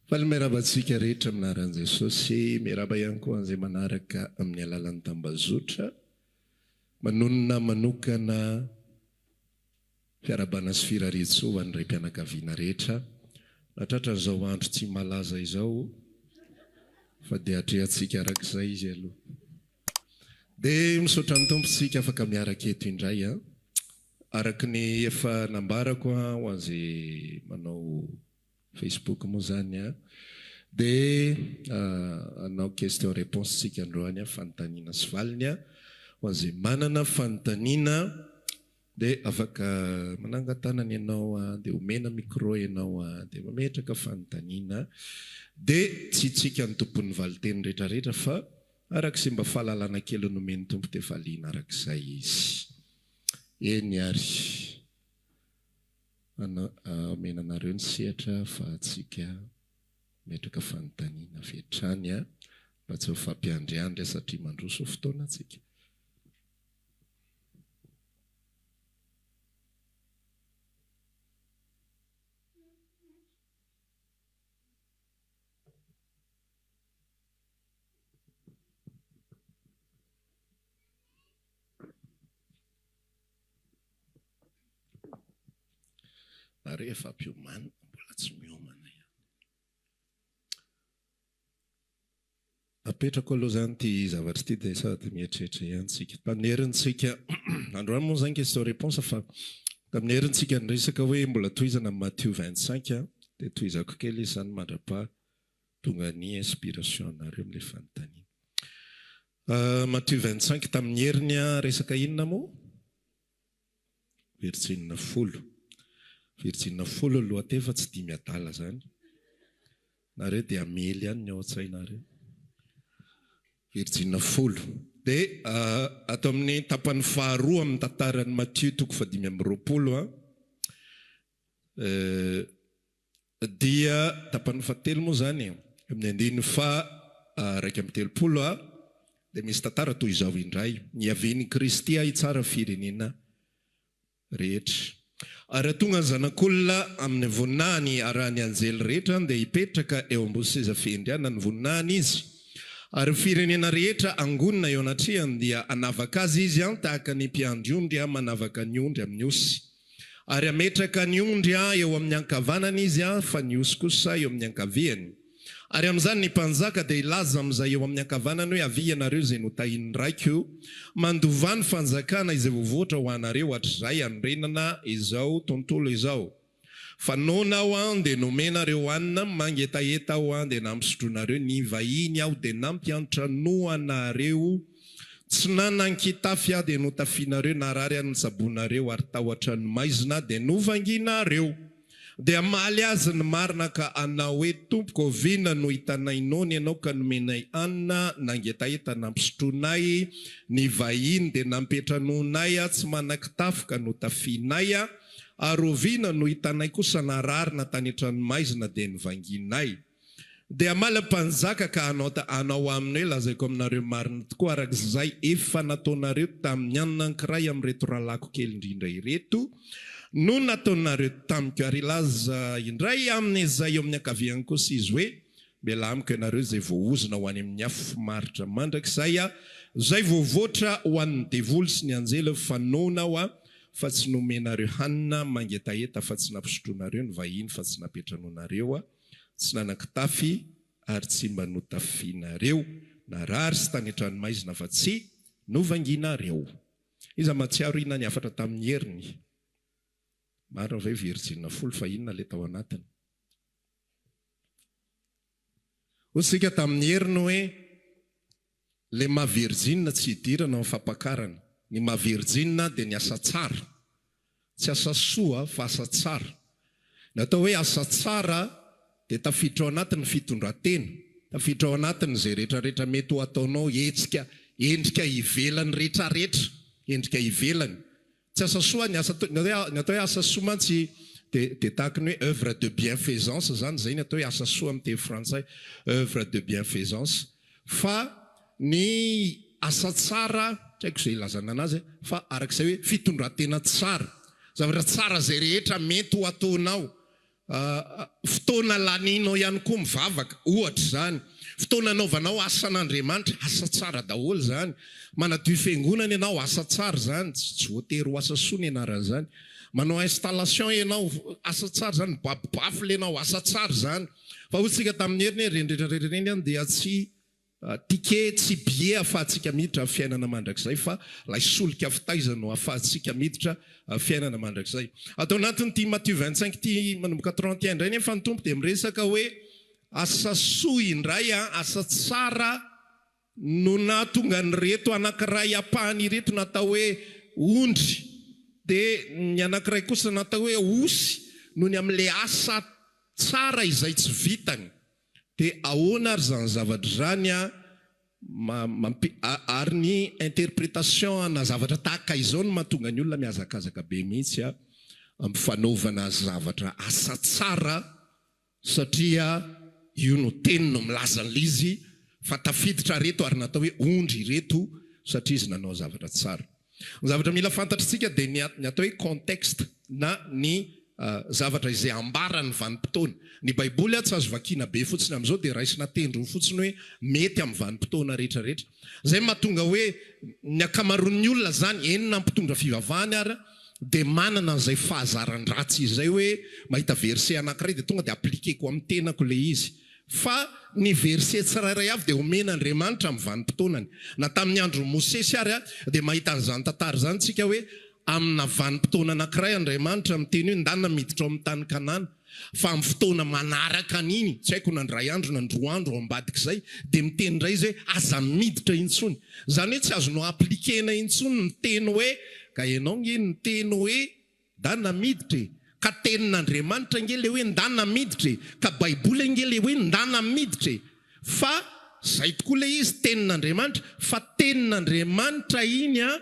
Faly miarahaba antsika rehetra amin'ny anaran'i Jesosy. Miarahaba ihany koa an'izay manaraka amin'ny alalan'ny tambazotra. Manonona manokana fiarahabana sy firariantsoa ho an'ny raim-pianakaviana rehetra. Nahatratra an'izao andro tsy malaza izao fa dia atrehantsika arak'izay izy aloha. Dia misaotra ny Tompo tsika afaka miaraka eto indray an. Araka ny efa nambarako ho an'izay manao Facebook moa izany an, dia hanao question réponse tsika androany an, fanontaniana sy valiny an, ho an'izay manana fanontaniana dia afaka manangan-tanana ianao an, dia omena micro ianao an, dia mametraka fanontaniana, dia tsy tsika no tompon'ny valinteny rehetra rehetra fa araka izay mba fahalalana kely nomen'ny Tompo dia valiana arak'izay izy. Eny ary. Omena anareo ny sehatra ahafahantsika mametraka fanontaniana avy hatrany mba tsy ho fampiandriandry satria mandroso ny fotoanantsika. Nareo efa ampiomanina mbola tsy miomana ihany. Apetrako aloha izany ity zavatra ity dia sady mieritreritra ihany tsika. Tamin'ny herintsika androany moa izany question réponse fa tamin'ny herintsika niresaka hoe mbola tohizana ny Matio 25 dia tohizako kely izy izany mandrapaha tonga ny inspiration anareo amin'ilay fanontaniana. Matio 25 tamin'ny heriny resaka inona moa? Virjinina folo. Virjinina folo ny lohateny fa tsy dimy adala zany. Nareo dia hamely ihany ny ao an-tsainareo. Virjinina folo. Dia ato amin'ny tapany faharoa amin'ny tantaran'i Matio toko fahadimy amby roapolo an, dia tapany fahatelo moa izany e, amin'ny andininy faha 31 a, dia misy tantara toy izao indray, Niavian'i Kristy hitsara firenena rehetra. Ary raha tonga ny Zanak'olona amin'ny voninahiny arahan'ny anjely rehetra, dia hipetraka eo ambony seza fiandrianan'ny voninahiny Izy. Ary ny firenena rehetra hangonina eo anatrehany, dia hanavaka azy Izy tahaka ny mpiandry ondry manavaka ny ondry amin'ny osy. Ary hametraka ny ondry eo amin'ny ankavanany Izy, fa ny osy kosa eo amin'ny ankaviany. Ary amin'izany ny mpanjaka dia hilaza amin'izay eo amin'ny ankavanany hoe, Avia ianareo izay notahian'ny Raiko, mandovà ny fanjakana izay voavoatra ho anareo hatrizay hanorenana izao tontolo izao. Fa noana aho an, dia nomenareo hanina, mangetaheta aho an, dia nampisotroinareo, nivahiny aho, dia nampiantranoanareo, tsy nanan-kitafy aho, dia notafianareo, narary aho, notsaboinareo, ary tao an-tranomaizina aho, dia novangianareo. Dia hamaly azy ny marina ka hanao hoe, Tompoko, oviana no hitanay noana Ianao ka nomenay hanina, nangetaheta nampisotroinay, nivahiny dia nampiantranoinay, tsy manan-kitafy ka notafianay, ary oviana no hitanay kosa narary na tany an-tranomaizina dia novangianay? Dia hamaly ny mpanjaka ka hanao hanao aminy hoe, Lazaiko aminareo marina tokoa, araka izay efa nataonareo tamin'ny anankiray amin'ireto rahalahiko kely indrindra ireto, no nataonareo tamiko. Ary hilaza indray amin'izay eo amin'ny ankaviany kosa izy hoe, Mialà amiko ianareo izay voaozona ho any amin'ny afo maharitra mandrakizay, izay voavoatra ho an'ny devoly sy ny anjeliny, fa noana aho, fa tsy nomenareo hanina, mangetaheta, fa tsy nampisotroinareo, nivahiny, fa tsy nampiantranoanareo. Tsy nanan-kitafy ary tsy mba notafianareo, narary sy tany an-tranomaizina fa tsy novangianareo. Iza mahatsiaro inona ny hafatra tamin'ny heriny? Marina ve virjina folo fa inona ilay tao anatiny? Hoy isika tamin'ny heriny hoe ilay maha virjina tsy hidirana amin'ny fampakarana. Ny maha virjina dia ny asa tsara. Tsy asa soa fa asa tsara. Ny atao hoe asa tsara dia tafiditra ao anatin'ny fitondran-tena, tafiditra ao anatin'izay rehetrarehetra mety ho ataonao, hetsika, endrika ivelany rehetrarehetra, endrika ivelany. Tsy asa soa ny asa ny atao hoe asa soa mantsy dia dia tahaky ny hoe oeuvre de bienfaisance izany, izay ny atao hoe asa soa amin'ny teny frantsay, oeuvre de bienfaisance. Fa ny asa tsara, tsy haiko izay ilazana anazy fa araka izay hoe fitondran-tena tsara, zavatra tsara izay rehetra mety ho ataonao. Fotoana laninao ihany koa mivavaka, ohatra izany. Fotoana anaovanao asan'Andriamanitra, asa tsara daholo izany. Manadio fiangonana ianao, asa tsara izany, tsy voatery ho asa soa ny anaran'izany. Manao installation ianao, asa tsara izany, mibaby baffle ianao, asa tsara izany. Fa hoy isika tamin'ny heriny hoe ireny rehetra rehetra ireny dia tsy Ticket tsy billet afahantsika miditra amin'ny fiainana mandrakizay fa ilay solika fitaizana no afahantsika miditra amin'ny fiainana mandrakizay. Ato anatin'ity Matthieu 25 ity manomboka 31 indray nefa ny Tompo dia miresaka hoe asa soa indray an, asa tsara no nahatonga an'ireto anankiray ampahany ireto natao hoe ondry dia ny anankiray kosa natao hoe osy noho ny amin'ilay asa tsara izay tsy vitany. Dia ahoana ary izany zavatra izany an, mampi, ary ny interpretation ana zavatra tahaka izao no mahatonga ny olona mihazakazaka be mihitsy an, amin'ny fanaovana zavatra asa tsara satria io no teny no milaza an'ilay izy fa tafiditra reto ary natao hoe ondry ireto satria izy nanao zavatra tsara. Ny zavatra mila fantatr'tsika dia ny ny atao hoe contexte na ny zavatra izay ambaran'ny vanim-potoana. Ny baiboly tsy azo vakiana be fotsiny amin'izao dia raisina tendrony fotsiny hoe mety amin'ny vanim-potoana rehetra rehetra. Izay no mahatonga hoe ny ankamaroan'ny olona izany, eny na mpitondra fivavahana ary dia manana an'izay fahazaran-dratsy izay hoe mahita verset anankiray dia tonga dia appliquer-ko amin'ny tenako ilay izy. Fa ny verset tsirairay avy dia omen'Andriamanitra amin'ny vanim-potoanany. Na tamin'ny andron'i Mosesy ary dia mahita an'izany tantara izany isika hoe amina vanim-potoana anankiray Andriamanitra miteny hoe ndana miditra ao amin'ny tany Kanana. Fa amin'ny fotoana manaraka an'iny, tsy haiko na indray andro na indroa andro ao ambadik'izay, dia miteny indray izy hoe aza miditra intsony. Izany hoe tsy azonao appliquer-na intsony ny teny hoe ka ianao nge niteny hoe Ndana miditra e! Ka tenin'Andriamanitra ange le hoe ndana miditra e! Ka baiboly ange le hoe ndana miditra e! Fa zay tokoa le izy tenin'Andriamanitra fa tenin'Andriamanitra iny an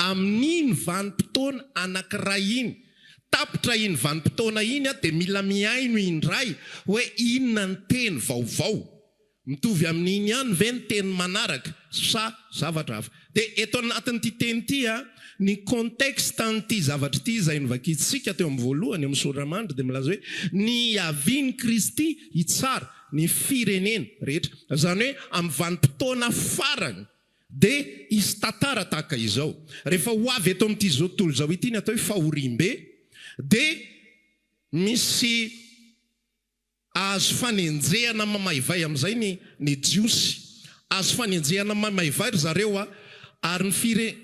amin'iny vanim-potoana anakiray iny. Tapitra iny vanim-potoana iny an dia mila mihaino indray hoe inona ny teny vaovao. Mitovy amin'iny ihany ve ny teny manaraka sa zavatra hafa? Dia eto anatin'ity teny ity, ny contexte an'ity zavatra ity izay novakintsika teo amin'ny voalohany eo amin'ny Soramandry dia milaza hoe ny hiavian'i Kristy hitsara ny firenena rehetra. Izany hoe amin'ny vanim-potoana farany dia hisy tantara tahaka izao. Rehefa ho avy eto amin'ity izao tontolo izao ity ny atao hoe fahoriambe dia misy Azo fanenjehana mamaivay amin'izay ny ny Jiosy. Azo fanenjehana mamaivay ry zareo a! Ary ny fire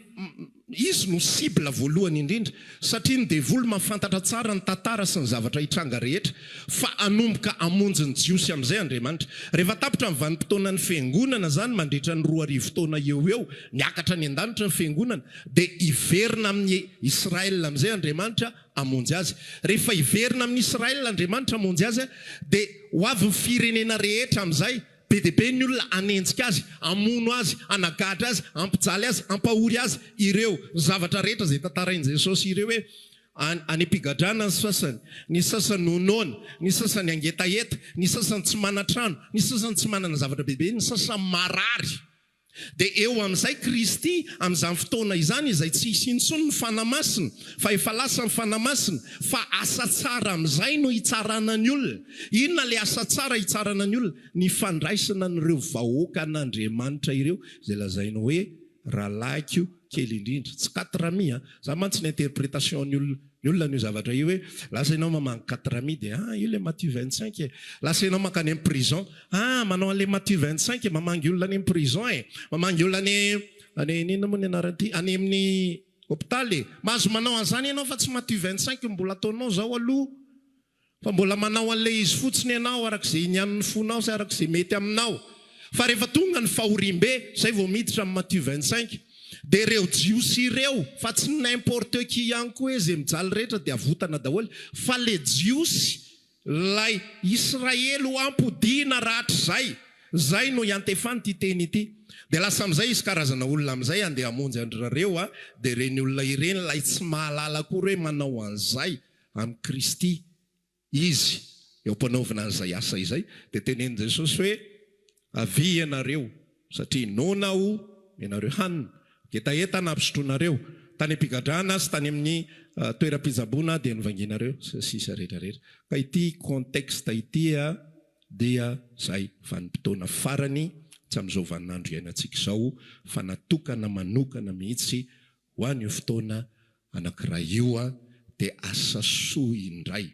izy no cible voalohany indrindra satria ny devoly mahafantatra tsara ny tantara sy ny zavatra hitranga rehetra fa hanomboka hamonjy ny Jiosy amin'izay Andriamanitra. Rehefa tapitra ny vanim-potoanan'ny Fiangonana izany mandritra ny 2000 taona eo ho eo, miakatra any an-danitra ny Fiangonana, dia hiverina amin'i Israël amin'izay Andriamanitra hamonjy azy. Rehefa hiverina amin'i Israël Andriamanitra hamonjy azy, dia ho avy ny firenena rehetra amin'izay, be dia be ny olona hanenjika azy, hamono azy, hanagadra azy, hampijaly azy, hampahory azy, ireo zavatra rehetra izay tantarain'i Jesosy ireo hoe, any am-pigadrana ny sasany, ny sasany ho noana, ny sasany hangetaheta, ny sasany tsy manan-trano, ny sasany tsy manana zavatra be dia be, ny sasany marary. Dia eo amin'izay Kristy, amin'izany fotoana izany izay tsy hisy intsony ny Fanahy Masina, fa efa lasa ny Fanahy Masina, fa asa tsara amin'izay no hitsarana ny olona. Inona ilay asa tsara hitsarana ny olona? Ny fandraisana an'ireo vahoakan'Andriamanitra ireo, izay lazainy hoe rahalahiko kely indrindra. Tsy quatre amis an! Izany mantsy ny interpretation-ny olona. Ny olona an'io zavatra io hoe lasa ianao mamangy quatre amis dia ah io ilay Matthieu 25 e. Lasa ianao mankany amin'ny prison, ah manao an'ilay Matthieu 25 e, mamangy olona any amin'ny prison e, mamangy olona any any inona moa ny anaran'ity, any amin'ny hopitaly e. Mahazo manao an'izany ianao fa tsy Matthieu 25 no mbola ataonao izao aloha. Fa mbola manao an'ilay izy fotsiny ianao araka izay inian'ny fonao sy araka izay mety aminao. Fa rehefa tonga ny fahoriambe, izay vao miditra amin'ny Matthieu 25, dia ireo Jiosy ireo, fa tsy n'importe qui ihany koa hoe izay mijaly rehetra dia avotana daholo, fa ilay Jiosy, ilay Israely ho ampodiana rahatrizay, izay no iantefan'ity teny ity. Dia lasa amin'izay izy karazana olona amin'izay handeha hamonjy an-dry zareo, dia ireny olona ireny ilay tsy mahalala akory hoe manao an'izay, amin'i Kristy izy eo am-panaovana an'izay asa izay, dia tenenin'i Jesosy hoe, Avia ianareo, satria noana Aho, ianareo hanina, hetaheta nampisotroinareo, Tany am-pigadrana sy tany amin'ny toeram-pitsaboana dia novangianareo, sy ny sisa rehetra rehetra. Ka ity contexte ity dia izay vanim-potoana farany, tsy amin'izao vaninandro iainantsika izao, fa natokana manokana mihitsy ho an'io fotoana anankiray io, dia asa soa indray.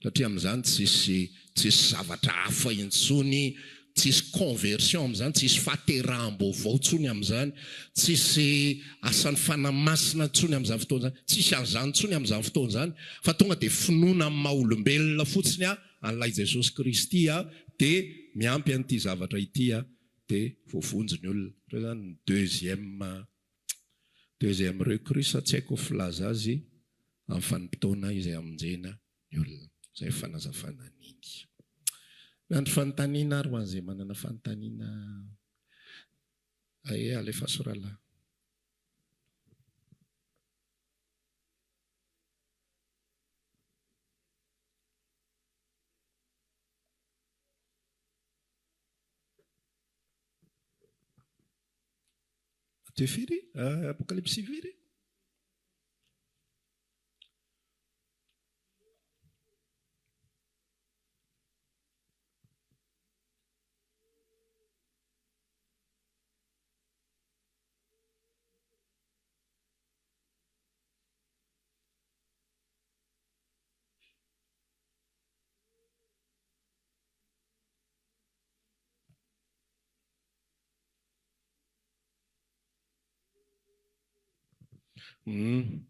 Satria amin'izany tsisy tsisy zavatra hafa intsony, tsisy conversion amin'izany, tsisy fahateraham-baovao intsony amin'izany, tsisy asan'ny Fanahy Masina intsony amin'izany fotoana izany, tsisy an'izany intsony amin'izany fotoana izany, fa tonga dia finoana amin'ny maha olombelona fotsiny an'ilay Jesosy Kristy dia miampy an'ity zavatra ity dia voavonjy ny olona. Ireo izany ny deuxième deuxième recrue sa tsy haiko ny filaza azy amin'ny vanim-potoana izay hamonjena ny olona. Izay fanazavana an'iny. Miandry fanontaniana ary ho an'izay manana fanontaniana. Ae alefaso rahalahy. Matio firy? Apokalypsy firy? Humm.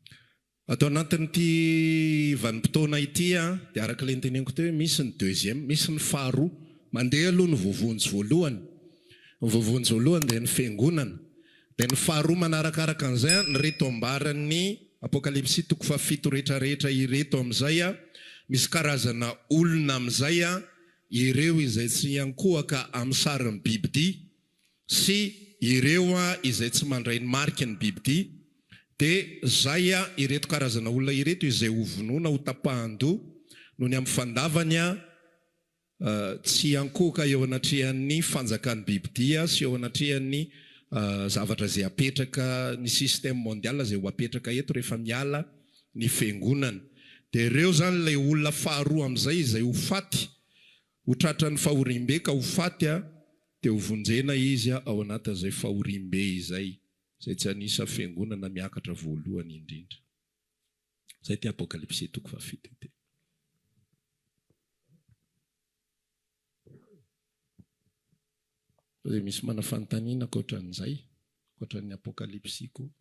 Ato anatin'ity vanim-potoana ity an, dia araka ilay noteneniko teo hoe misy ny deuxième, misy ny faharoa. Mandeha aloha ny voavonjy voalohany. Ny voavonjy voalohany dia ny fiangonana. Dia ny faharoa manarakaraka an'izay an, ireto ambaran'ny Apokalypsy toko fahafito rehetrarehetra ireto amin'izay an, misy karazana olona amin'izay an, ireo izay tsy hiankohoka amin'ny sarin'ny bibidia sy ireo izay tsy mandray ny mariky ny bibidia, dia izay ireto karazana olona ireto izay hovonoina ho tapahan-doha noho ny amin'ny fandavany tsy hiankohoka eo anatrehan'ny fanjakan'ny bibidia sy eo anatrehan'ny zavatra izay apetraka, ny système mondial izay ho apetraka eto rehefa miala ny fiangonana. Dia ireo izany ilay olona faharoa amin'izay izay ho faty, ho tratran'ny fahoriambe ka ho faty dia ho vonjena izy ao anatin'izay fahoriambe izay, izay tsy an'isa fiangonana miakatra voalohany indrindra. Izay ity Apokalypsy toko fahafito ity. Sao dia misy mana fanontaniana ankoatran'izay, ankoatran'ny Apokalypsy koa?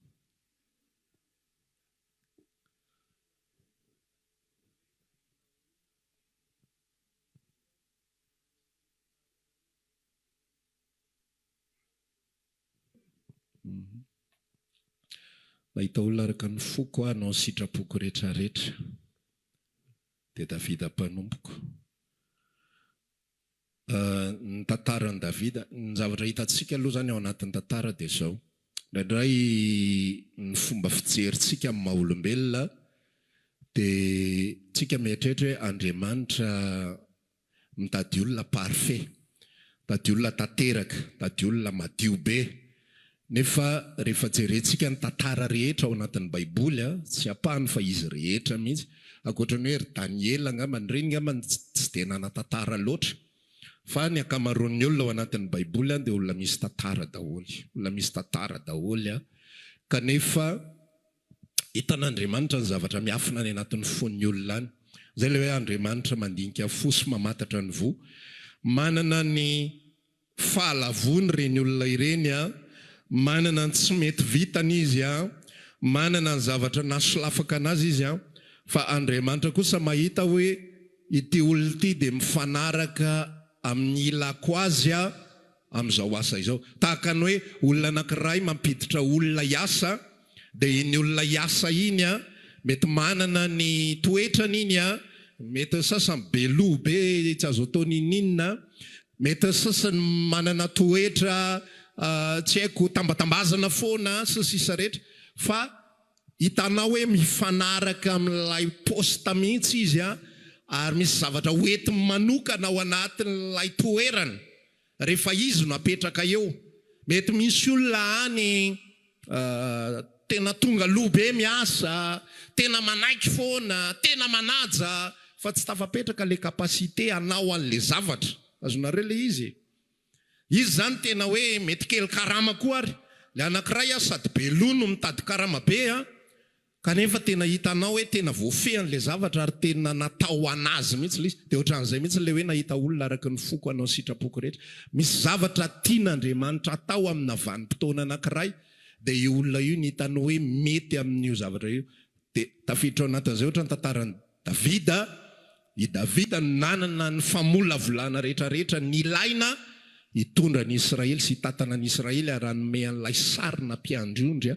Nahita olona araka ny foko aho hanao ny sitrapoko rehetrarehetra, dia Davida mpanompoko. Ny tantaran'i Davida, ny zavatra hitantsika aloha izany ao anatin'ny tantara dia izao, indraindray ny fomba fijerintsika amin'ny maha olombelona dia tsika mieritreritra hoe Andriamanitra mitady olona parfait, mitady olona tanteraka, mitady olona madio be, nefa rehefa jerentsika ny tantara rehetra ao anatin'ny baiboly, tsy ampahany fa izy rehetra mihitsy, ankoatra ny hoe ry Daniela angambany, ireny angambany tsy dia nanan-tantara loatra, fa ny ankamaroan'ny olona ao anatin'ny baiboly dia olona misy tantara daholo, olona misy tantara daholo, kanefa Hitan'Andriamanitra ny zavatra miafina any anatin'ny fon'ny olona any. Izay ilay hoe Andriamanitra mandinika fo sy mamantatra ny voa. Manana ny fahalavoany ireny olona ireny, manana ny tsy mety vitany izy, manana ny zavatra nahasolafaka anazy izy, fa Andriamanitra kosa mahita hoe ity olona ity dia mifanaraka amin'ny ilako azy amin'izao asa izao. Tahaka ny hoe olona anankiray mampiditra olona hiasa, dia iny olona hiasa iny an, mety manana ny toetrany iny an, mety ny sasany be loha be tsy azo atao n'inon'inona, mety ny sasany manana toetra tsy haiko tambatambazana foana sy ny sisa rehetra, fa hitanao hoe mifanaraka amin'ilay poste mihitsy izy an, ary misy zavatra hoentiny manokana ao anatin'ilay toerana. Rehefa izy no apetraka eo. Mety misy olona any Tena tonga aloha be miasa, tena manaiky foana, tena manaja, fa tsy tafapetraka le capacité hanao an'le zavatra. Azonareo le izy e? Izy zany tena hoe mety kely karama koa ary. Le anakiray a sady be loha no mitady karama be a, Kanefa tena hitanao hoe tena voafehiny ilay zavatra ary tena natao ho an'azy mihitsy ilay izy. Dia ohatran'izay mihitsy ilay hoe nahita olona araka ny foko hanao ny sitrapoko rehetra. Misy zavatra tian'Andriamanitra atao amina vanim-potoana anankiray dia io olona io no hitany hoe mety amin'io zavatra io. Dia tafiditra ao anatin'izay ohatra ny tantaran'i Davida, I Davida no nanana ny famolavolana rehetrarehetra nilaina hitondra ny Israely sy hitantana ny Israely ary hanome an'ilay sarina mpiandry ondry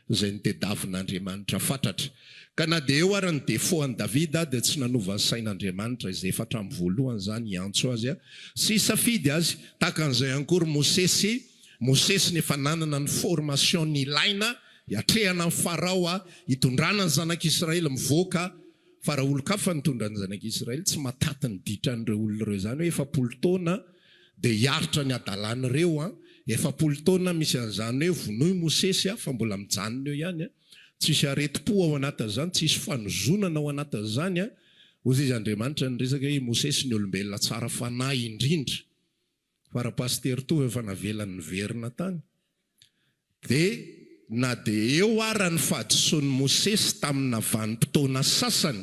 izay notediavin'Andriamanitra fatratra. Ka na dia eo ara ny défaut an'i Davida dia tsy nanova ny sain'Andriamanitra izay efa hatramin'ny voalohany izany hiantso azy sy hisafidy azy. Tahaka an'izay ihany koa ry Mosesy, Mosesy no efa nanana ny formation nilaina hiatrehana an'i Farao, hitondrana ny zanak'Israely mivoaka. Fa raha olon-kafa nitondra ny zanak'Israely, tsy mahataty ny ditran'ireo olona ireo izany hoe 40 taona dia hiaritra ny hadalan'ireo an, 40 taona misy an'izany hoe vonoy Mosesy an, fa mbola mijanona eo ihany an, tsisy aretim-po ao anatin'izany, tsisy fanozonana ao anatin'izany an, hoy izy Andriamanitra niresaka hoe i Mosesy ny olombelona tsara fanahy indrindra. Fa Rapasitera Tovo efa navelany niverina tany. Dia na dia eo ara ny fahadisoan'i Mosesy tamina vanim-potoana sasany,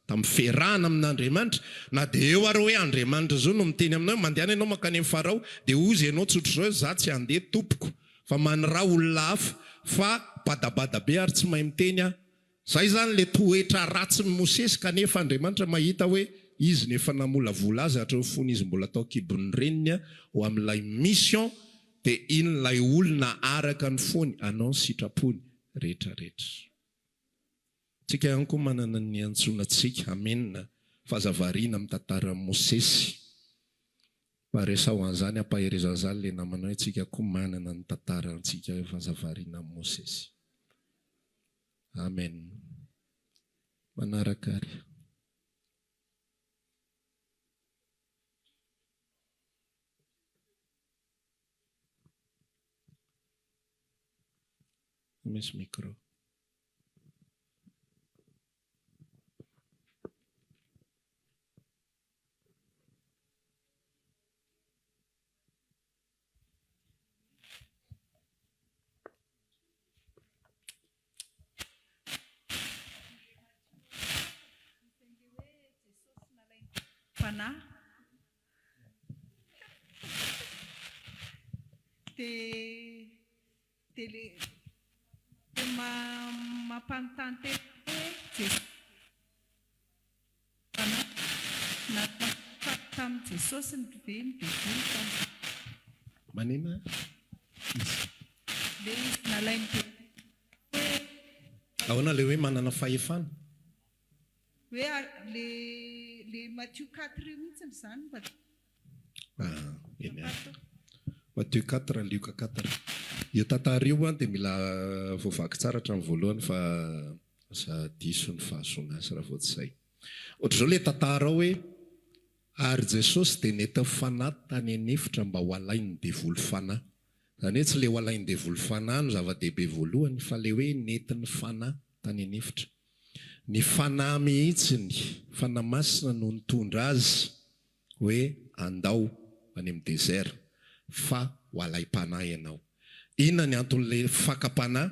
tamin'ny fiarahana amin'Andriamanitra, na dia eo ara hoe Andriamanitra izao no miteny aminao hoe mandehana ianao mankany amin'i Farao, dia hozy ianao tsotr'izao hoe za tsy handeha tompoko fa maniraha olona hafa fa badabada be ary tsy mahay miteny aho. Zay zany le toetra ratsin'i Mosesy kanefa Andriamanitra mahita hoe izy no efa namolavola azy hatreo fony izy mbola tao an-kibon'ny reniny ho amin'ilay mission dia iny ilay olona araka ny fony hanao ny sitrapony rehetra rehetra. Tsika ihany koa manana ny niantsoana antsika, Amena, fa aza variana amin'ny tantaran'i Mosesy fa resaho an'izany ampaherezo an'izany le namanao hoe tsika koa manana ny tantarantsika fa aza variana amin'i Mosesy. Amen. Manaraka ary. Misy micro. Fanahy dia dia le mampanontany tena hoe Jesosy Fanahy Natao tamin'i Jesosy ny ve ny devoly tamin'izany? Manina izy? Le izy nalain'ny devoly hoe. Ahoana le hoe manana fahefana? Hoe le le Matio quatre io mihitsiny izany mba. Ah, eny ary. Matio quatre, Lioka quatre. Io tantara io an dia mila voavaky tsara hatramin'ny voalohany fa Lasa diso ny fahazoana azy raha vao tsy zay. Ohatr'izao ilay tantara ao hoe, Ary Jesosy dia nentin'ny Fanahy tany an'efitra mba ho alain'ny devoly fanahy. Izany hoe tsy ilay ho alain'ny devoly fanahy no zava-dehibe voalohany fa ilay hoe nentin'ny Fanahy tany an'efitra. Ny Fanahy mihitsy, ny Fanahy Masina no nitondra azy hoe andao any amin'ny désert fa ho alaim-panahy ianao. Inona ny anton'ilay fakam-panahy?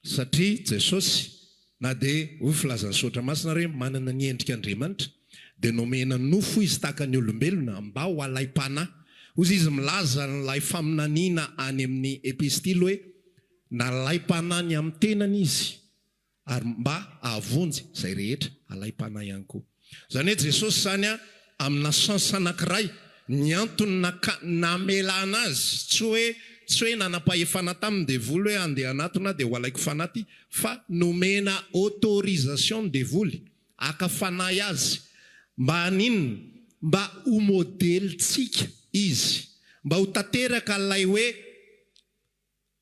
Satria Jesosy, na dia, hoy ny filazan'ny Soratra Masina ary hoe manana ny endrik'Andriamanitra, dia nomena nofo Izy tahaka ny olombelona mba ho alaim-panahy. Hoy Izy milaza an'ilay faminaniana any amin'ny Epistily hoe nalaim-panahy ny amin'ny tenany Izy. ary mba hahavonjy izay rehetra alaim-panahy ihany koa. Izany hoe Jesosy izany amina sens anankiray, ny antony naka namelana azy, tsy hoe tsy hoe nanam-pahefana taminy devoly hoe andeha hanatona aho dia ho alaiko fanahy ity, fa nomena autorisation ny devoly haka fanahy azy, mba haninona? Mba ho modelintsika izy, mba ho tanteraka ilay hoe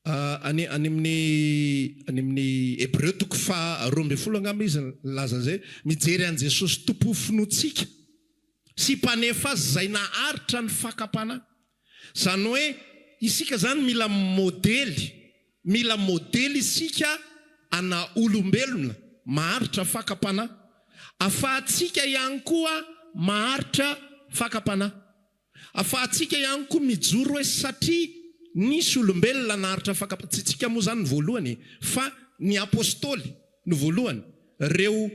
Any any amin'ny any amin'ny Hebreo toko faha 12 angamba izy nilaza an'izay hoe, mijery an'i Jesosy Tompon'ny finoantsika sy Mpanefa azy izay naharitra ny fakam-panahy. Izany hoe isika izany mila modely, mila modely isika. ana olombelona maharitra fakam-panahy, afahantsika ihany koa maharitra fakam-panahy. Afahantsika ihany koa mijoro hoe satria nisy olombelona naharitra fakam-panahy, tsy tsika moa izany no voalohany e, fa ny apostoly no voalohany, ireo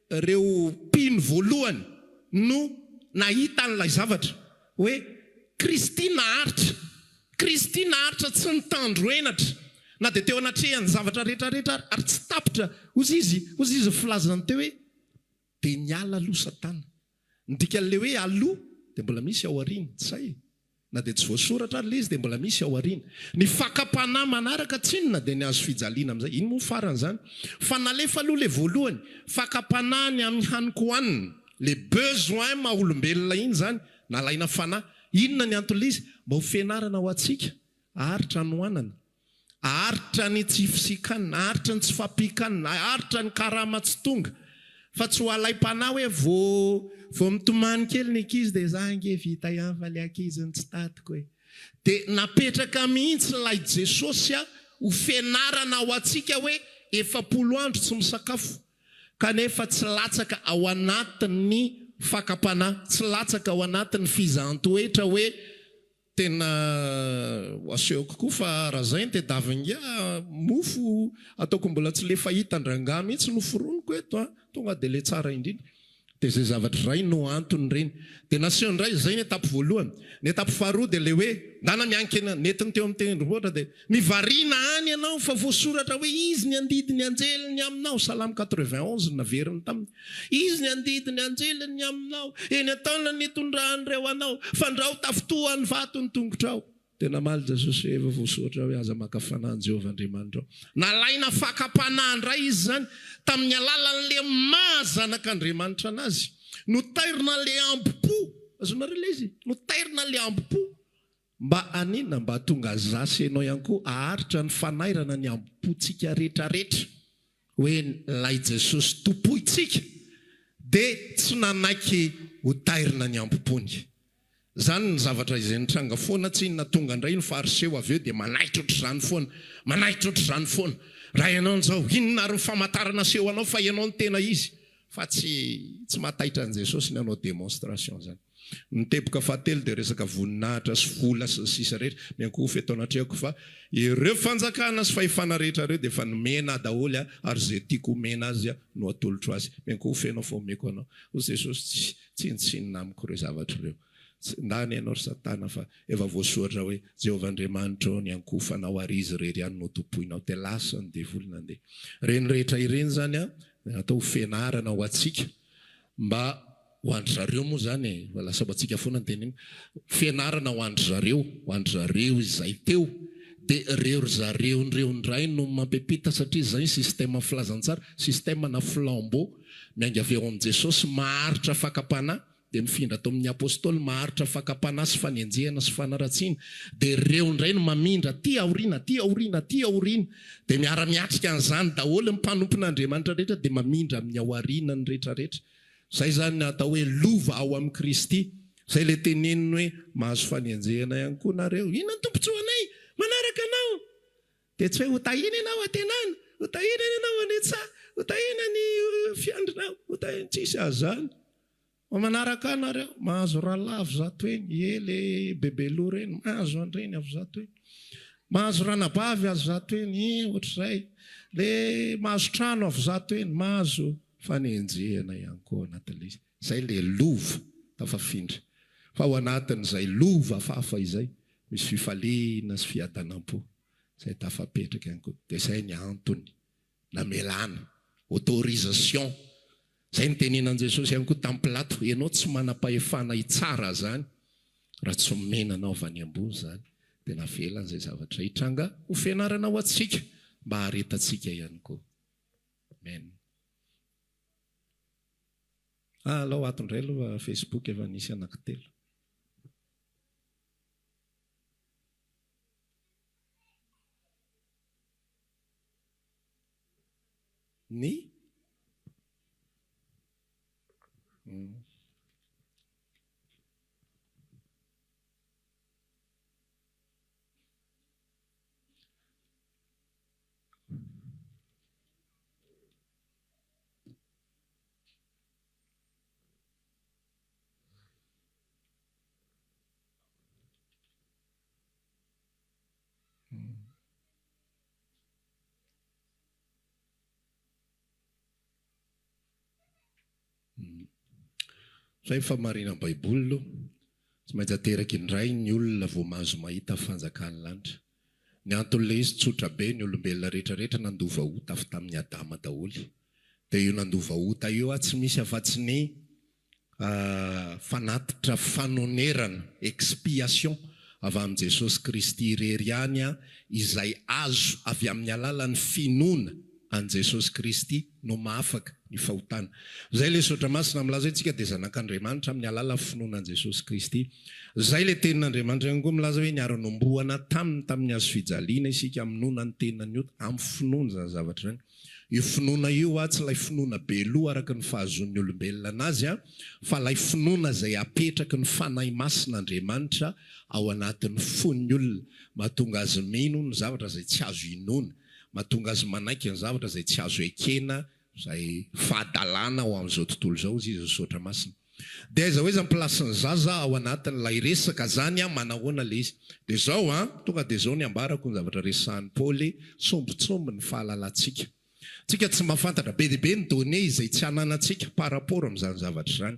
ireo mpino voalohany no nahita an'ilay zavatra hoe Kristy naharitra, Kristy naharitra tsy nitandro henatra na dia teo anatrehan'ny zavatra rehetra rehetra ary, ary tsy tapitra, hozy izy, hozy izy ny filazany teo hoe dia niala aloha Satana. Ny dikan'ilay hoe aloha dia mbola misy ao aoriana, tsy zay e? Na dia tsy voasoratra ary ilay izy dia mbola misy ao aoriana. Ny fakam-panahy manaraka tsinona dia ny hazo fijaliana amin'izay. Iny moa farany izany. Fa nalefa aloha ilay voalohany, fakam-panahy ny amin'ny hanin-kohanina, le besoin maha olombelona iny izany, nalaina fanahy. Inona ny anton'ilay izy? Mba ho fianarana ho antsika, haharitra hanoanana. Haharitra ny tsy fisian-kanina, haharitra ny tsy fahampian-kanina, haharitra ny karama tsy tonga. Fa tsy ho alaim-panahy hoe vao vao mitomany kely ny ankizy dia za ange vita ihany fa ilay ankizy no tsy tadiko e. Dia napetraka mihitsy ilay Jesosy ho fianarana ho antsika hoe 40 andro tsy misakafo kanefa tsy latsaka ao anatin'ny fakam-panahy, tsy latsaka ao anatin'ny fizahan-toetra hoe Tena ho asehoko koa fa raha zay ny tedavin-ngiahy mofo ataoko mbola tsy le fahitan-drangahy mihitsy no foroniko eto a! Tonga de le tsara indrindra. De zay zavatra izay no antony ireny. De naseho indray izay ny étape voalohany. Ny étape faharoa de le hoe ndana miankina nentiny teo amin'ny tendrombohitra de mivarina any ianao fa voasoratra hoe izy ny handidy ny anjeliny aminao, Salamo 91 no naveriny taminy. Izy ny handidy ny anjeliny ny aminao, eny an-tanany hitondran'ireo anao, fandrao tafintohan'ny vato ny tongotrao. Dia namaly Jesosy hoe, Efa voasoratra hoe, Aza maka fanahy an'i Jehovah Andriamanitrao. Nalaina fakam-panahy indray izy izany, tamin'ny alalan'ilay maha Zanak'Andriamanitra anazy. Notairina ilay hambom-po. Azonareo ilay izy? Notairina ilay hambom-po. Mba haninona? Mba hahatonga za sy ianao ihany koa haharitra ny fanairana ny hambom-pontsika rehetrarehetra. Hoe ilay Jesosy tompointsika dia tsy nanaiky ho tairina ny hambom-pony. Izany ny zavatra izay nitranga foana, tsy inona tonga indray ny fariseo avy eo dia manaitra ohatr'izany foana, manaitra ohatr'izany foana. Raha ianao izao, inona ary ny famantarana aseho anao fa ianao no tena izy? Fa tsy tsy mahataitra an'i Jesosy ny hanao démonstration izany. Ny teboka fahatelo dia resaka voninahitra sy vola sy ny sisa rehetra. Miankohofa eto anatrehako fa ireo fanjakana sy fahefana rehetra ireo dia efa nomena ahy daholo ary izay tiako homena azy no atolotro azy. Miankohofa ianao fa omeko anao. Hoy Jesosy, Tsy tsinontsinona amiko ireo zavatra ireo. Tsy ndany ianao ry Satana fa efa voasoratra hoe, Jehovah Andriamanitrao no iankohofanao ary Izy irery ihany no tompoinao. Dia lasa ny devoly nandeha. Ireny rehetra ireny izany dia natao ho fianarana ho antsika mba ho an-dry zareo moa izany e, fa lasa ho antsika foana ny teniny, fianarana ho an-dry zareo, ho an-dry zareo izay teo, dia ireo ry zareo ireo indray no mampiampita satria izay ny système filazantsara, système na flambeau miainga avy ao amin'i Jesosy maharitra fakam-panahy, dia mifindra ato amin'ny Apostoly maharitra fakam-panahy sy fanenjehana sy fanaratsiana, dia ireo indray no mamindra aty aoriana, aty aoriana, aty aoriana, dia miara-miatrika an'izany daholo ny mpanompon'Andriamanitra rehetra dia mamindra amin'ny ao aoriana ny rehetra rehetra. Izay izany ny atao hoe lova ao amin'i Kristy. Izay ilay teneniny hoe mahazo fanenjehana ihany koa nareo. Inona ny tombontsoanay manaraka anao? Dia tsy hoe hotahiana ianao antenana, hotahiana ianao any an-tsaha, hotahiana ny fiandrinao, hotahiana, tsisy an'izany. Fa manaraka ahy nareo, mahazo rahalahy avy zato heny, ie le bebe loha reny, mahazo an'ireny avy zato heny. Mahazo ranabavy avy zato heny, ie ohatr'izay. Le mahazo trano avy zato heny, mahazo fanenjehana ihany koa ao anatin'ilay izy. Izay le lova tafafindra. Fa ao anatin'izay lova hafahafa izay, misy fifaliana sy fiadanam-po izay tafapetraka ihany koa. Dia izay ny antony namelana, autorisation. Izay nitenenan'i Jesosy ihany koa tamin'i Pilato, ianao tsy manam-pahefana hitsara izany raha tsy omena anao avy any ambony izany. Dia navelany izay zavatra hitranga ho fianarana ho antsika mba haharetantsika ihany koa. Amen. Ah, alao ato indray aloha Facebook efa nisy anankitelo. Ny? Zay ny fahamarinan'ny baiboly aloha. Tsy maintsy ateraka indray ny olona vao mahazo mahita fanjakan'ny lanitra. Ny anton'ilay izy tsotra be, ny olombelona rehetra rehetra nandova ota avy tamin'i Adama daholo. Dia io nandova ota io tsy misy afa-tsy ny fanatitra fanonerana, expiation, avy amin'i Jesosy Kristy irery ihany izay azo avy amin'ny alalan'ny finoana an'i Jesosy Kristy no mahafaka ny fahotana. Izay ilay Soratra Masina milaza hoe tsika dia zanak'Andriamanitra amin'ny alalan'ny finoana an'i Jesosy Kristy. Izay ilay tenin'Andriamanitra ihany koa milaza hoe niara-nombohana taminy tamin'ny hazo fijaliana isika hamonoana ny tenan'ny ota, amin'ny finoana izany zavatra izany. Io finoana io tsy ilay finoana be loha araka ny fahazoan'ny olombelona anazy fa ilay finoana izay apetraky ny Fanahy Masin'Andriamanitra ao anatin'ny fon'ny olona, mahatonga azy mino ny zavatra izay tsy azo inoana, mahatonga azy manaiky ny zavatra izay tsy azo ekena, izay fahadalana ho an'izao tontolo izao, hozy izy ny Soratra Masina. Dia aiza ho aiza ny place-n'ny zaza ao anatin'ilay resaka zany an, manahoana ilay izy? Dia izao an, tonga dia izao ny ambarako ny zavatra resahan'i Paoly, sombintsombiny ny fahalalantsika. Tsika tsy mahafantatra, be dia be ny données izay tsy ananantsika par rapport amin'izany zavatra izany.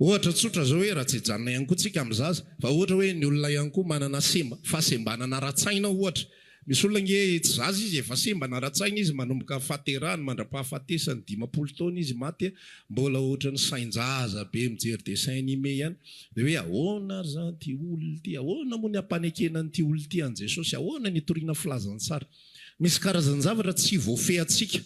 Ohatra tsotra izao hoe raha tsy hijanona ihany koa tsika amin'ny zaza, fa ohatra hoe ny olona ihany koa manana semba, fahasembanana ara-tsaina ohatra. Misy olona ange tsy zaza izy efa sembana ara-tsaina izy manomboka fahaterahany mandra-pahafatesany 50 taona izy maty mbola ohatran'ny sain-jaza be mijery dessin animé ihany. Dia hoe ahoana ary izany ity olona ity, ahoana moa ny hampanekena an'ity olona ity an'i Jesosy, ahoana ny hitoriana filazantsara. Misy karazan-javatra tsy voafehintsika.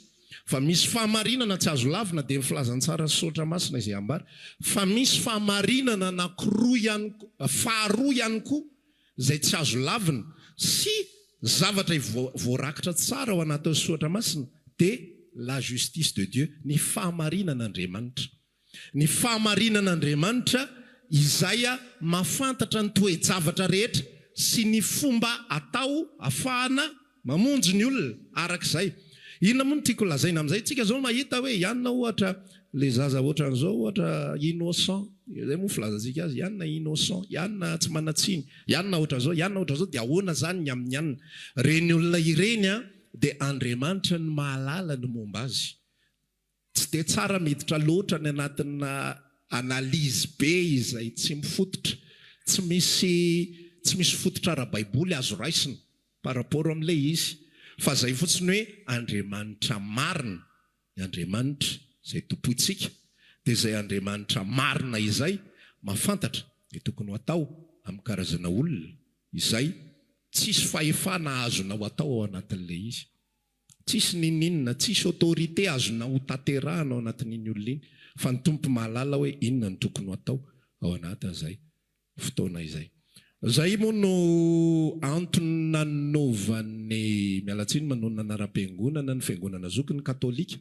Fa misy fahamarinana tsy azo lavina dia ny filazantsara sy soratra masina izay ambara. Fa misy fahamarinana anankiroa ihany faharoa ihany koa izay tsy azo lavina sy zavatra voarakitra tsara ao anatin'ny soratra masina dia la justice de Dieu, ny fahamarinan'Andriamanitra. Ny fahamarinan'Andriamanitra izay mahafantatra ny toe-javatra rehetra sy ny fomba atao afahana mamonjy ny olona araka izay. Inona moa no tiako lazaina amin'izay? Tsika izao mahita hoe ianona ohatra le zaza ohatran'izao ohatra innocent, izay moa filazantsika azy, ianona innocent, ianona tsy manan-tsiny, ianona ohatran'izao, ianona ohatran'izao, dia ahoana izany ny amin'ny ianona? Ireny olona ireny dia Andriamanitra no mahalala ny momba azy. Tsy dia tsara miditra loatra any anatina analyse be izay tsy mifototra, tsy misy tsy misy fototra ara-baiboly azo raisina par rapport amin'ilay izy. Fa izay fotsiny hoe Andriamanitra marina, ny Andriamanitra izay tompointsika dia izay Andriamanitra marina izay mahafantatra ny tokony ho atao amin'ny karazana olona izay tsisy fahefana azonao atao ao anatin'ilay izy. Tsisy n'inon'inona, tsisy autorité azonao ho tanterahana ao anatin'iny olona iny fa ny Tompo mahalala hoe inona no tokony ho atao ao anatin'izay fotoana izay. Izay moa no antony nanaovan'ny, miala tsiny manonona anaram-piangonana, ny fiangonana zokiny katolika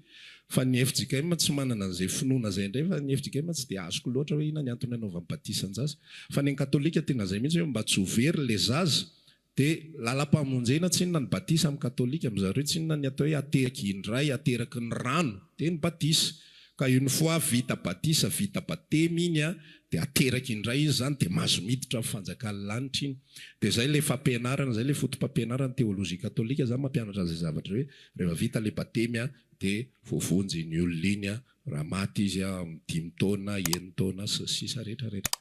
fa ny fjkm tsy manana an'izay finoana izay indray fa ny fjkm tsy dia azoko loatra hoe inona ny antony anaovany batisan-jaza fa ny an'ny katolika tena izay mihitsy hoe mba tsy ho very ilay zaza Dia lalam-pamonjena tsinona ny batisa amin'ny katolika, amin zareo tsinona ny atao hoe ateraky indray, ateraky ny rano, dia ny batisa. Ka une fois vita batisa, vita batemy iny an, dia ateraky indray izy izany, dia mahazo miditra amin'ny fanjakan'ny lanitra iny. Dia izay ilay fampianarana, izay ilay foto-pampianarana teolojia katolika izany mampianatra an'izay zavatra hoe rehefa vita ilay batemy an, dia voavonjy iny olona iny an, raha maty izy an, amin'ny dimy taona, enin-taona, sy ny sisa rehetra rehetra.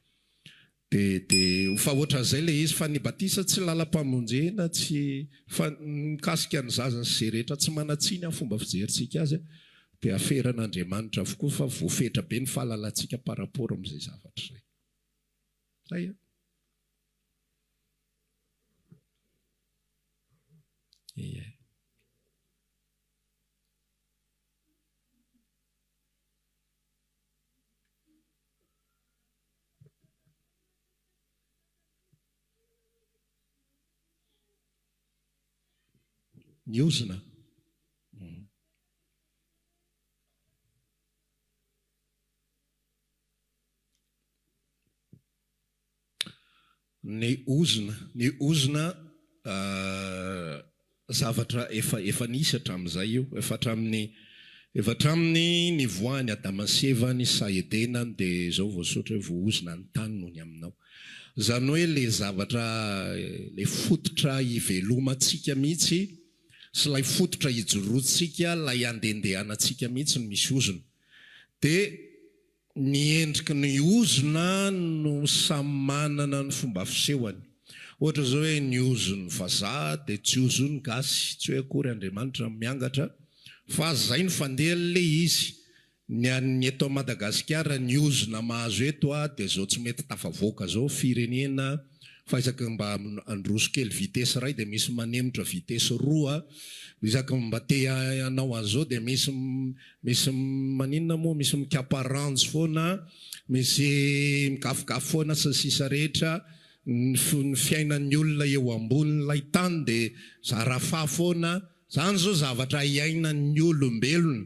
Dia dia fa ohatran'izay ilay izy fa ny batisa tsy lalam-pamonjena tsy fa ny mikasika ny zaza sy izay rehetra tsy manan-tsiny amin'ny fomba fijerintsika azy dia aferan'Andriamanitra avokoa fa voafetra be ny fahalalantsika par rapport amin'izay zavatra izay. Zay an. Ie. Ny ozona. Ny ozona, ny ozona zavatra efa efa nisy hatramin'izay io, efa hatramin'ny efa hatramin'ny nivoahan'i Adama sy Eva ny saha Edena dia izao voasoratra hoe voaozona ny tany noho ny aminao. Izany hoe ilay zavatra ilay fototra ivelomantsika mihitsy sy ilay fototra ijoroantsika, ilay andehandehanantsika mihitsy no misy ozona. Dia. Ny endriky ny ozona no samy manana ny fomba fisehony. Ohatra izao hoe ny ozon'ny vazaha dia tsy ozon'ny gasy, tsy hoe akory Andriamanitra miangatra fa zay no fandehan'ilay izy. Ny an'ny eto Madagasikara ny ozona mahazo eto dia zao tsy mety tafavoaka zao firenena fa isaky ny mba handroso kely vitesse iray dia misy manemotra vitesse roa, isaky ny mba te hanao an'izao dia misy Misy maninona moa, misy mikapa ranjo foana, misy migafigafy foana sy ny sisa rehetra, ny fiainan'ny olona eo ambonin'ilay tany dia zarafaha foana, zany zao zavatra iainan'ny olombelona,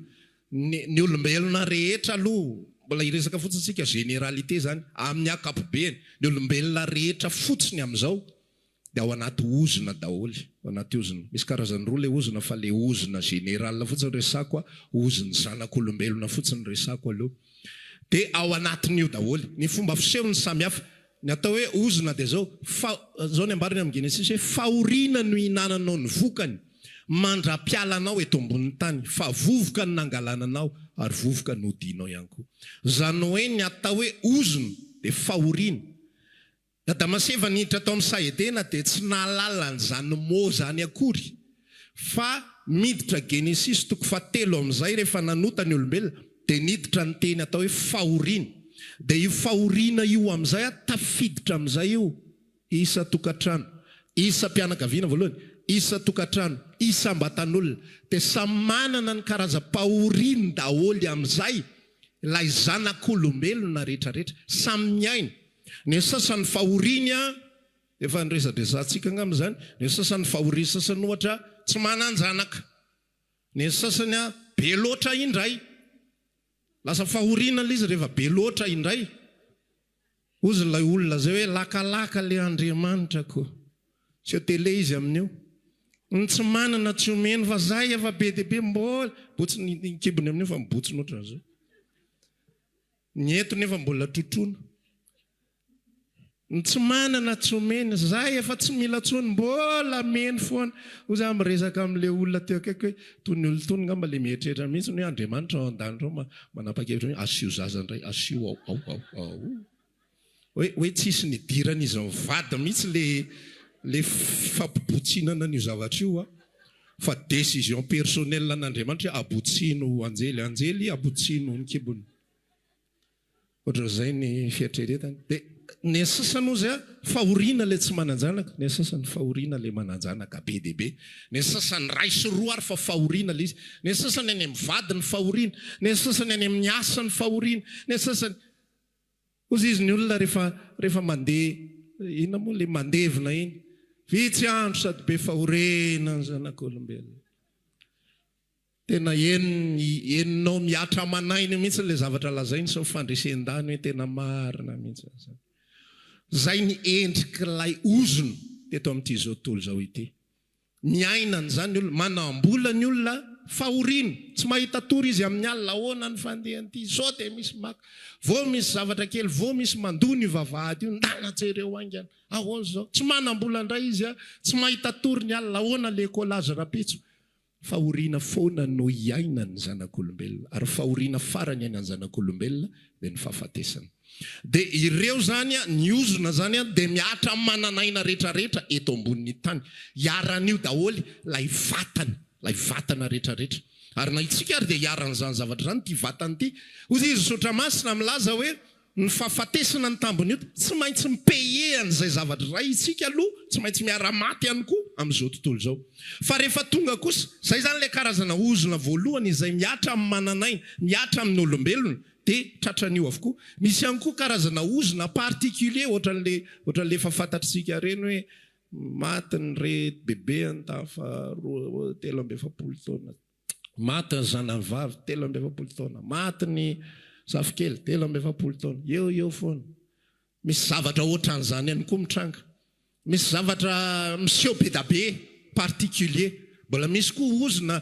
ny ny olombelona rehetra aloha, mbola hiresaka fotsiny tsika, généralité zany, amin'ny ankapobeny, ny olombelona rehetra fotsiny amin'izao Dia ao anaty ozona daholo, ao anaty ozona. Misy karazany roa ilay ozona fa ilay ozona général fotsiny resako a, ozon'ny zanak'olombelona fotsiny resako aloha. Dia ao anatin'io daholo. Ny fomba fisehony samy hafa. Ny atao hoe ozona dia izao, fa, izao ny ambarany amin'ny Genesisy hoe fahoriana no ihinananao ny vokany mandra-pialanao eto ambonin'ny tany, fa vovoka no nangalana anao ary vovoka no hodianao ihany koa. Izany hoe ny atao hoe ozona dia fahoriana. Adama sy Eva niditra tao amin'ny saha Edena dia tsy nahalala an'izany mot izany akory fa miditra Genesisy toko fahatelo amin'izay rehefa nanota ny olombelona dia niditra ny teny atao hoe fahoriana dia io fahoriana io amin'izay a tafiditra amin'izay io isan-tokantrano isam-pianakaviana voalohany isan-tokantrano isam-batan'olona dia samy manana ny karazam-pahoriany daholo amin'izay ilay zanak'olombelona rehetrarehetra samy miaina Ny sasany fahoriany an, efa niresadresahantsika angamba izany, ny sasany fahoriany sasany ohatra tsy manan-janaka, ny sasany an be loatra indray, lasa fahoriana ilay izy rehefa be loatra indray, hozy ilay olona izay hoe lakalaka ilay Andriamanitra ko, tsy eo télé izy amin'io, ny tsy manana tsy omeny fa zay efa be dia be mbola, botsiny ny kibony amin'io fa mibotsina ohatran'izao. Ny eto nefa mbola trotroina. Ny tsy manana tsy omena. Zay efa tsy mila tsony mbola ameny foana. Hoy za miresaka amin'le olona teo akaiky hoe toy ny olona tony ngamba le mieritreritra mihitsy hoe Andriamanitra ao an-danitra ao manapa-kevitra hoe asio zaza indray, asio ao ao ao ao. Hoe hoe tsisy nidiran'izy mivady mihitsy le le fampibotsinana an'io zavatra io a! Fa décision personnelle an'Andriamanitra hoe abotsino anjely, anjely abotsino ny kibony. Ohatran'izay ny fieritreretany. Dia ny sasany ozy a, fahoriana le tsy manan-janaka, ny sasany fahoriana le manan-janaka be dia be, ny sasany ray sy roa ary fa fahoriana le izy, ny sasany any amin'ny vadiny fahoriana, ny sasany any amin'ny asany fahoriana, ny sasany. Hozy izy ny olona rehefa rehefa mandeha inona moa ilay mandevina iny, vitsy andro sady be fahorena ny zanak'olombelona. Tena henony henonao mihatra aman'aina mihitsy ilay zavatra lazainy sao fandresen-dany hoe tena marina mihitsy izany. Izay ny endrik'ilay ozona teto amin'ity izao tontolo izao ity. Miaina an'izany ny olona, manam-bola ny olona, fahoriana, tsy mahita tory izy amin'ny alina, ahoana ny fandehan'ity, sao dia misy maka, vao misy zavatra kely, vao misy mandona io vavahady io, ndana jereo haingana, ahoana izao, tsy manam-bola indray izy, tsy mahita tory ny alina, ahoana le écolage rahampitso, fahoriana foana no iainan'ny zanak'olombelona, ary fahoriana farany iainan'ny zanak'olombelona dia ny fahafatesana. Dia ireo izany, ny ozona izany dia mihatra amin'ny manan'aina rehetrarehetra eto ambonin'ny tany. Iharan'io daholo ilay vatana, ilay vatana rehetrarehetra. Ary na isika ary dia iharan'izany zavatra izany, ity vatana ity. Hoy izy, Soratra Masina milaza hoe ny fahafatesana ny tambin'ny ota. Tsy maintsy mi-payer an'izay zavatra izay isika aloha, tsy maintsy miara-maty ihany koa amin'izao tontolo izao. Fa rehefa tonga kosa, izay izany ilay karazana ozona voalohany izay mihatra amin'ny manan'aina, mihatra amin'ny olombelona, Dia tratran'io avokoa. Misy ihany koa karazana ozona particulier ohatran'le ohatran'le efa fantatr'isika ireny hoe maty ny re bebeany tamin'ny faha roa 43 taona, maty ny zanany vavy 43 taona, maty ny zafikely 43 taona, eo eo foana. Misy zavatra ohatran'izany ihany koa mitranga. Misy zavatra miseho be da be particulier. Mbola misy koa ozona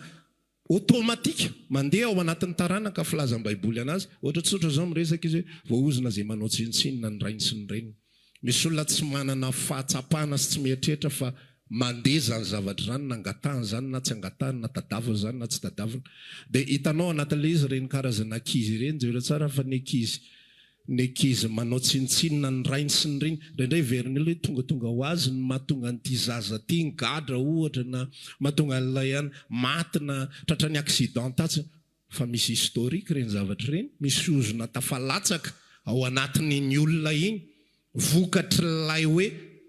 Automatique, mandeha ao anatin'ny taranaka filazan'ny baiboly anazy, ohatra tsotra zao miresaka izy hoe voaozona izay manao tsinontsinona ny rainy sy ny reniny. Misy olona tsy manana fahatsapana sy tsy mieritreritra fa mandeha izany zavatra izany na angatahany izany na tsy angatahany na tadaviny izany na tsy tadaviny. Dia hitanao anatin'ilay izy ireny karazana ankizy ireny, jereo tsara fa ny ankizy. Ny ankizy manao tsinontsinona ny rainy sy ny reniny. Indraindray heverin'ny olona hoe tongatonga ho azy ny mahatonga an'ity zaza ity nigadra ohatra na mahatonga an'ilay an maty na tratran'ny accident tatsy. Fa misy historique ireny zavatra ireny, misy ozona tafalatsaka ao anatin'iny olona iny vokatr'ilay hoe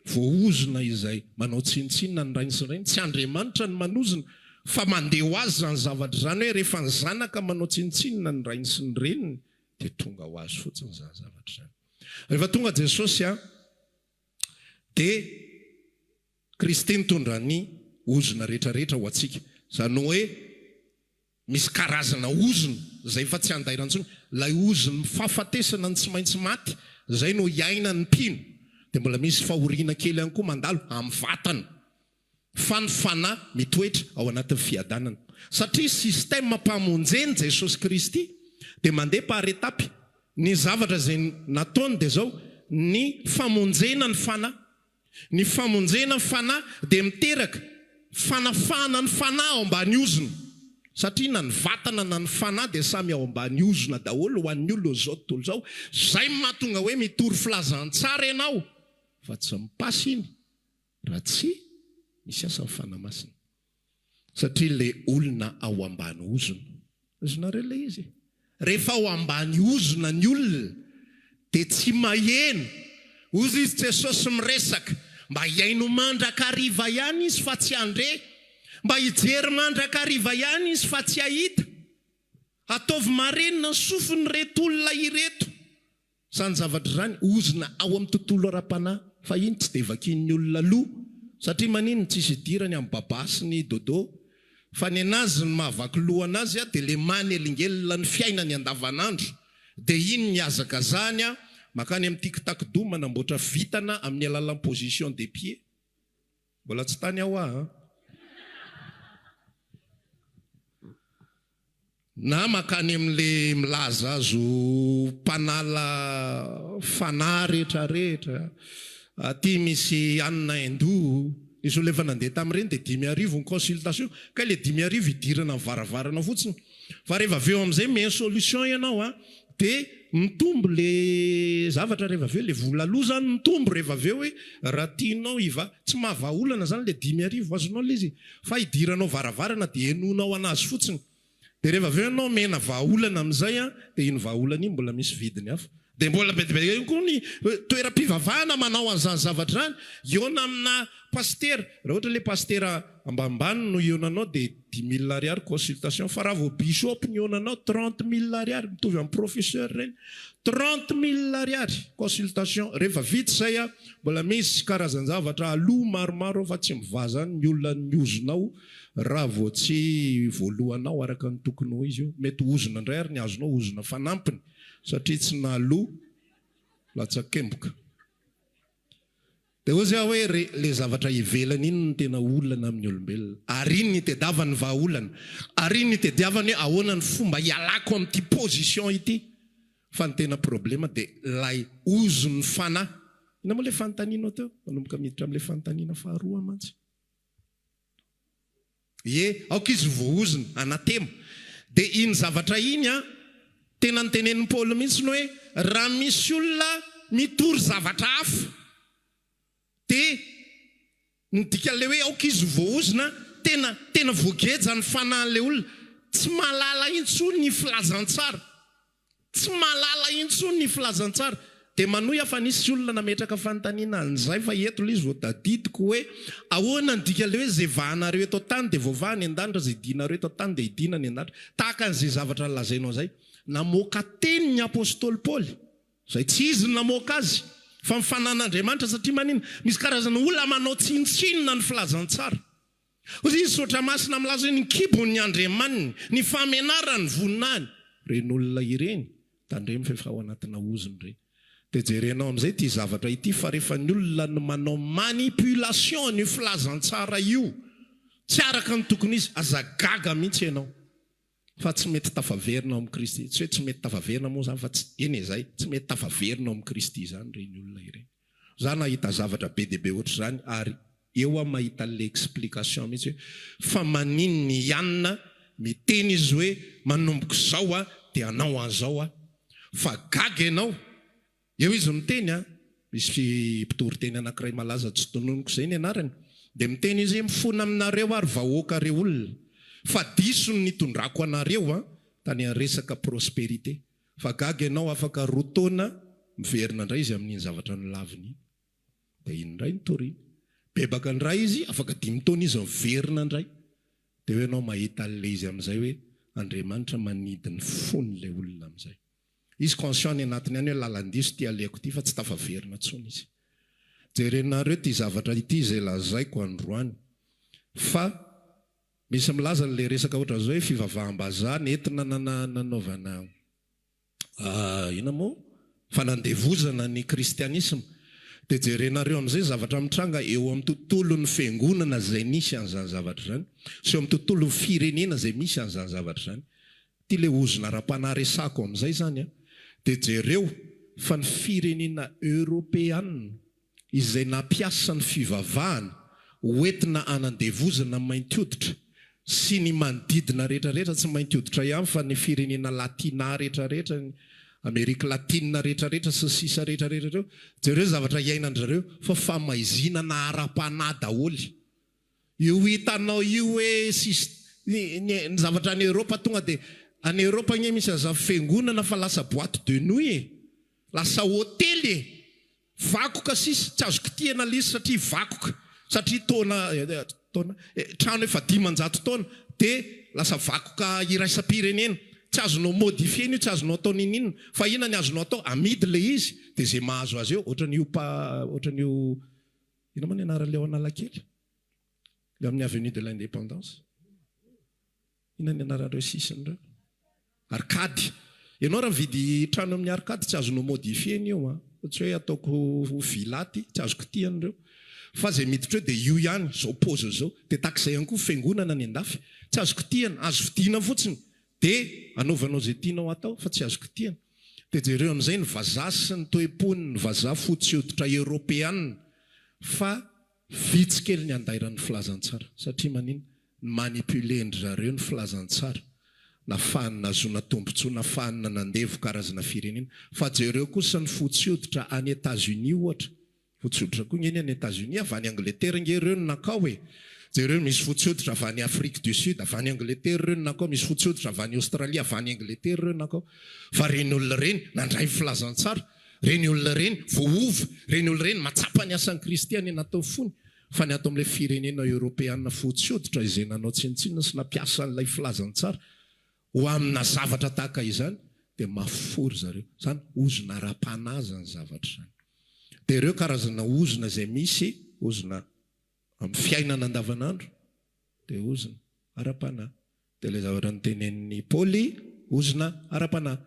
voaozona izay manao tsinontsinona ny rainy sy ny reniny. Tsy Andriamanitra no manozona fa mandeha ho azy izany zavatra izany hoe rehefa ny zanaka manao tsinontsinona ny rainy sy ny reniny dia tonga ho azy fotsiny izany zavatra izany. Rehefa tonga Jesosy an, dia Kristy nitondra ny ozona rehetra rehetra ho antsika. Izany hoe misy karazana ozona izay efa tsy andairana intsony. Ilay ozon'ny fahafatesana ny tsy maintsy maty, izay no iainan'ny mpino. Dia mbola misy fahoriana kely ihany koa mandalo amin'ny vatana. Fa ny fanahy mitoetra ao anatin'ny fiadanana. Satria système mpamonjen'i Jesosy Kristy dia mandeha par étape. Ny zavatra izay nataony dia izao, ny famonjena ny fanahy. Ny famonjena ny fanahy dia miteraka fanafahana ny fanahy ao ambany ozona. Satria na ny vatana na ny fanahy dia samy ao ambany ozona daholo ho an'ny olona izao tontolo izao. Izay no mahatonga hoe mitory filazantsara ianao fa tsy mipasy iny. Raha tsy misy asan'ny Fanahy Masina. Satria ilay olona ao ambany ozona. Azonareo ilay izy e? Rehefa ao ambany ozona ny olona dia tsy maheno. Hozy izy Jesosy miresaka. Mba hihaino mandrakariva ihany izy fa tsy handre. Mba hijery mandrakariva ihany izy fa tsy hahita. Ataovy marenina ny sofin'ireto olona ireto. Izany zavatra izany ozona ao amin'ny tontolo ara-panahy fahiny tsy dia vakian'ny olona loha satria maninona tsisy idirany amin'ny Baba sy ny Dodo fa ny anazy ny mahavaky loha anazy dia le manelingelina ny fiainany andavanandro dia iny ny hazakazahany makany amin'ny tic tac do manamboatra vitana amin'ny alalan'ny position des pieds mbola tsy tany aho an. Na mankany amin'ilay milaza azy ho mpanala fanahy rehetrarehetra. Aty misy anona hindou, nisy olona efa nandeha tamin'ireny dia 5000 ny consultation, kay ilay 5000 idirana ny varavarana fotsiny. Fa rehefa avy eo amin'izay mien solution ianao an, dia mitombo ilay zavatra rehefa avy eo, ilay vola aloa izany mitombo rehefa avy eo hoe raha tianao hiva, tsy mahavaha olana izany ilay 5000 azonao ilay izy e. Fa idiranao varavarana dia henoinao anazy fotsiny. Dia rehefa avy eo ianao omena vahaolana amin'izay an, dia iny vahaolana iny mbola misy vidiny hafa. Dia mbola be dia be ihany koa ny toeram-pivavahana manao an'izany zavatra izany. Hihaona amina pasitera, raha ohatra ilay pasitera ambanimbany no hihaonanao dia dix mille ariary consultation, fa raha vao bishop no hihaonanao trente mille ariary, mitovy amin'ny professeur ireny. Trente mille ariary consultation, rehefa vita izay an, mbola misy karazan-javatra aloa maromaro ao fa tsy mivaha izany ny olona ny ozona ao raha vao tsy voalohanao araka ny tokony ho izy io. Mety ho ozona indray ary ny azonao, ozona fanampiny satria tsy nahaloa latsakemboka. Dia hozy aho hoe re, le zavatra ivelany iny no tena olana amin'ny olombelona. Ary iny no itedavany vahaolana. Ary iny no itediavany hoe ahoana ny fomba hialako amin'ity position ity. Fa ny tena problema dia ilay ozon'ny fanahy. Inona moa ilay fanontanianao teo? Manomboka miditra amin'ilay fanontaniana faharoa aho mantsy. Ie, aoka izy ho voaozona, anatema. Dia iny zavatra iny an, tena notenenin'i Paoly mihitsy ny hoe raha misy olona mitory zavatra hafa, dia ny dikan'ilay hoe aoka izy ho voaozona, tena tena voageja ny fanahin'ilay olona, tsy mahalala intsony ny filazantsara. Tsy mahalala intsony ny filazantsara. Dia manohy aho fa nisy olona nametraka fanontaniana an'izay fa eto ilay izy vao tadidiko hoe ahoana ny dikan'ilay hoe izay vahanareo eto an-tany dia voavaha any an-danitra, izay idinareo eto an-tany dia idina any an-danitra. Tahaka an'izay zavatra nolazainao izay. Namoaka teny ny apostoly Paoly, izay tsy izy no namoaka azy fa ny fanan'Andriamanitra satria maninona? Misy karazana olona manao tsinontsinona ny filazantsara. Hoy izy, Soratra Masina milaza hoe ny kibony ny andriamaniny, ny famenarany ny voninahiny. Ireny olona ireny, tandremo fa efa ao anatina ozona ireny. Dia jerenao amin'izay ity zavatra ity fa rehefa ny olona no manao manipulation an'io filazantsara io, tsy araka ny tokony izy, aza gaga mihitsy ianao fa tsy mety tafaverina ao amin'i Kristy. Tsy hoe tsy mety tafaverina moa izany fa tsy, eny e, izay, tsy mety tafaverina ao amin'i Kristy izany ireny olona ireny. Za nahita zavatra be dia be ohatr'izany ary eo aho mahita an'le explication mihitsy hoe fa maninn i Anna miteny izy hoe manomboka izao aho dia hanao an'izao aho. Fa gaga ianao. Eo izy miteny an, misy mpitory teny anankiray malaza tsy tononiko izay ny anarany, dia miteny izy hoe mifona aminareo aho ry vahoaka re olona, fa diso ny nitondrako anareo an, tany an resaka prospérité. Fa gaga ianao afaka roa taona miverina indray izy amin'iny zavatra nolaviny iny. Dia iny indray no toriny. Bebaka indray izy, afaka dimy taona izy miverina indray. Dia eo ianao mahita an'ilay izy amin'izay hoe Andriamanitra manidy ny fon'ilay olona amin'izay. Izy conscient any anatiny any hoe lalan-diso ity alehako ity fa tsy tafaverina intsony izy. Jerenareo ity zavatra ity izay lazaiko androany fa misy milaza an'ilay resaka ohatran'izao hoe fivavaham-bazaha nentina nanaovana inona moa fanandevozana ny kristianisma. Dia jerenareo amin'izay zavatra mitranga eo amin'ny tontolon'ny fiangonana izay nisy an'izany zavatra izany sy eo amin'ny tontolon'ny firenena izay misy an'izany zavatra izany. Ity le ozona ara-panahy resahako amin'izay izany an! Dia jereo fa ny firenena eoropeanina izay nampiasa ny fivavahana ho entina hanandevozana ny mainty hoditra sy ny manodidina rehetra rehetra, tsy mainty hoditra ihany fa ny firenena latina rehetra rehetra, ny Amerique latine rehetra rehetra sy ny sisa rehetra rehetra ireo, jereo ny zavatra iainan-dry zareo fa famaizinana ara-panahy daholo. Io hitanao io hoe sis ny ny zavatra any Europe tonga dia any Europe anie misy an'izany fiangonana fa lasa boite de nuit e! Lasa hotely e! Vakoka sisa, tsy azo kitihana ilay izy satria vakoka, satria taona taona trano efa 500 taona dia lasa vakoka iraisam-pirenena. Tsy azonao modifier-na io, tsy azonao atao n'inon'inona. Fa inona ny azonao atao? Amidy ilay izy dia izay mahazo azy eo, ohatran'io pa ohatran'io Inona moa ny anaran'ilay ao Analakely? Ilay amin'ny avenue de l'indépendance. Inona ny anaran'ireo sisiny ireo? Arcade. Ianao raha mividy trano amin'ny arcade tsy azonao modifier-na io an. Tsy hoe ataoko ho villa aty, tsy azo kitihana ireo. Fa izay miditra eo dia io ihany, izao paoziny izao. Dia tahaka izay ihany koa fiangonana any an-dafy. Tsy azo kitihana, azo vidiana fotsiny. Dia anaovanao izay tianao atao fa tsy azo kitihana. Dia jereo amin'izay ny vazaha sy ny toe-pony ny vazaha fotsy hoditra eoropeana fa vitsy kely ny andairan'ny filazantsara. Satria maninona? Ni-manipuler-ndry zareo ny filazantsara. Nafahany nahazoana tombotsoa, nafahany nanandevo karazana firenena. Fa jereo kosa ny fotsy hoditra any Etats-Unis ohatra. Fotsy hoditra koa nge ny any Etats Unis, avy any Angleterre nge ireo no nankao e! Jereo misy fotsy hoditra avy any Afrique du Sud, avy any Angleterre ireo no nankao, misy fotsy hoditra avy any Australie, avy any Angleterre ireo no nankao. Fa ireny olona ireny nandray ny filazantsara, ireny olona ireny voaova, ireny olona ireny mahatsapa ny asan'i Kristy any anatin'ny fony. Fa ny ato amin'ilay firenena Eoropeana fotsy hoditra izay nanao tsinontsinona sy nampiasa an'ilay filazantsara ho amina zavatra tahaka izany dia mafy fo ry zareo. Izany ozona ara-panahy izany zavatra izany. Dia ireo karazana ozona izay misy, ozona amin'ny fiainana andavanandro, dia ozona ara-panahy. Dia ilay zavatra notenenin'i Paoly, ozona ara-panahy.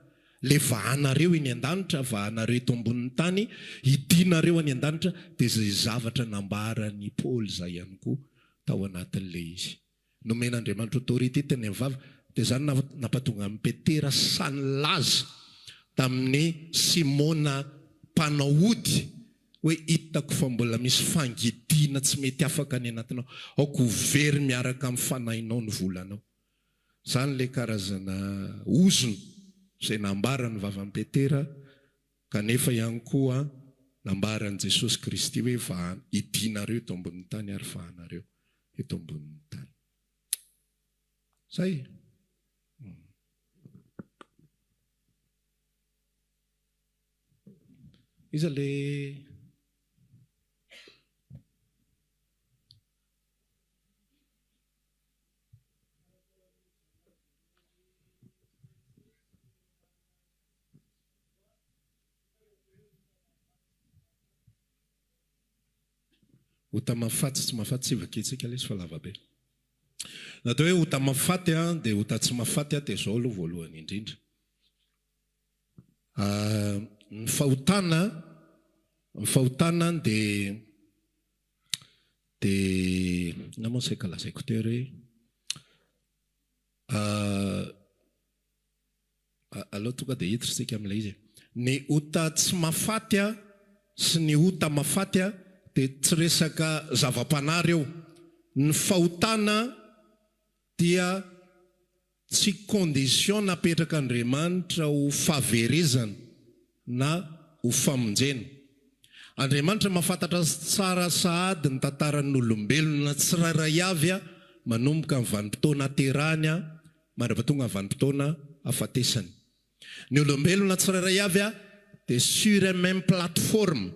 Ilay vahanareo eny an-danitra, vahanareo eto ambonin'ny tany, hidianareo any an-danitra, dia izay zavatra nambaran'i Paoly izay ihany koa tao anatin'ilay izy. Nomen'Andriamanitra autorité teny amin'ny vava, dia izany nampatonga an'i Petera sahy nilaza tamin'i Simona mpanao ody hoe hitako fa mbola misy fangidiana tsy mety afaka any anatinao, aoka ho very miaraka amin'ny fanahinao ny volanao. Izany ilay karazana ozona izay nambaran'ny vavan'i Petera kanefa ihany koa nambaran'i Jesosy Kristy hoe vahana, hidianareo eto ambonin'ny tany ary vahanareo eto ambonin'ny tany. Zay e. Iza le Ota mahafaty sy tsy mahafaty tsy vakintsika ilay izy fa lava be. Ny atao hoe ota mahafaty dia ota tsy mahafaty dia izao aloha voalohany indrindra. Ny fahotana, ny fahotana dia dia inona moa no saika lazaiko teo re? Aleo tonga dia hiditra isika amin'ilay izy e. Ny ota tsy mahafaty sy ny ota mahafaty dia tsy resaka zava-panahy ireo. Ny fahotana dia tsy condition napetrak'Andriamanitra ho fahaverezana na. ho famonjena. Andriamanitra mahafantatra tsara sahady ny tantaran'ny olombelona tsirairay avy manomboka amin'ny vanim-potoana aterahany mandra-pahatonga ny vanim-potoana ahafatesany. Ny olombelona tsirairay avy dia sur un même plateforme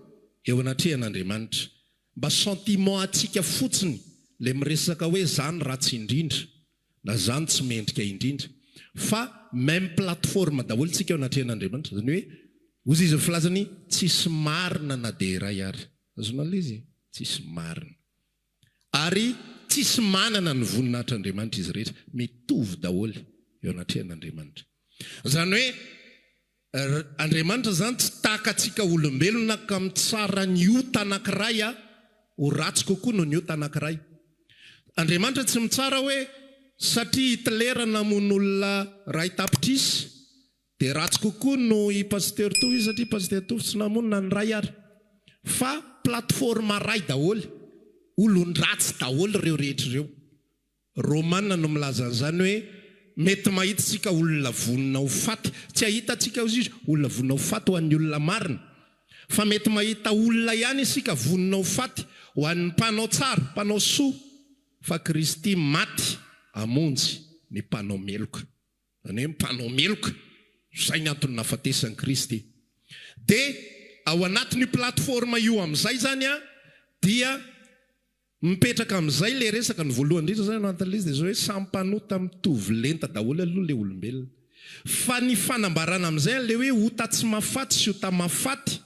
eo anatrehan'Andriamanitra. Mba sentiment antsika fotsiny le miresaka hoe za ny ratsy indrindra na za ny tsy mendrika indrindra fa même plateforme daholo tsika eo anatrehan'Andriamanitra. Zany hoe hozy izy ny filazany tsisy marina na dia iray ary. Azonao le izy? Tsisy marina. Ary tsisy manana ny voninahitr'Andriamanitra izy rehetra. Mitovy daholo eo anatrehan'Andriamanitra. Izany hoe Andriamanitra izany tsy tahaka antsika olombelona ka mitsara ny ota anankiray ho ratsy kokoa noho ny ota anankiray. Andriamanitra tsy mitsara hoe satria Hitler namono olona iray tapitrisa Dia ratsy kokoa noho i Pasteur Tovo izy satria Pasteur Tovo tsy namono na ny ray ary. Fa plateforme ray daholo. Olon-dratsy daholo ireo rehetra ireo. Romana no milaza an'izany hoe mety mahita isika olona vonona ho faty. Tsy hahita antsika hozy izy olona vonona ho faty ho an'ny olona marina. Fa mety mahita olona ihany isika vonona ho faty ho an'ny mpanao tsara, mpanao soa. Fa Kristy maty hamonjy ny mpanao meloka. Izany hoe mpanao meloka. Izay ny antony nahafatesan'i Kristy. Dia ao anatin'io plateforme io amin'izay izany dia mipetraka amin'izay ilay resaka. Ny voalohany indrindra izany ao anatin'ilay izy dia izao hoe samy mpanota mitovy lenta daholo aloha ilay olombelona. Fa ny fanambarana amin'izay an'ilay hoe ota tsy mahafaty sy ota mahafaty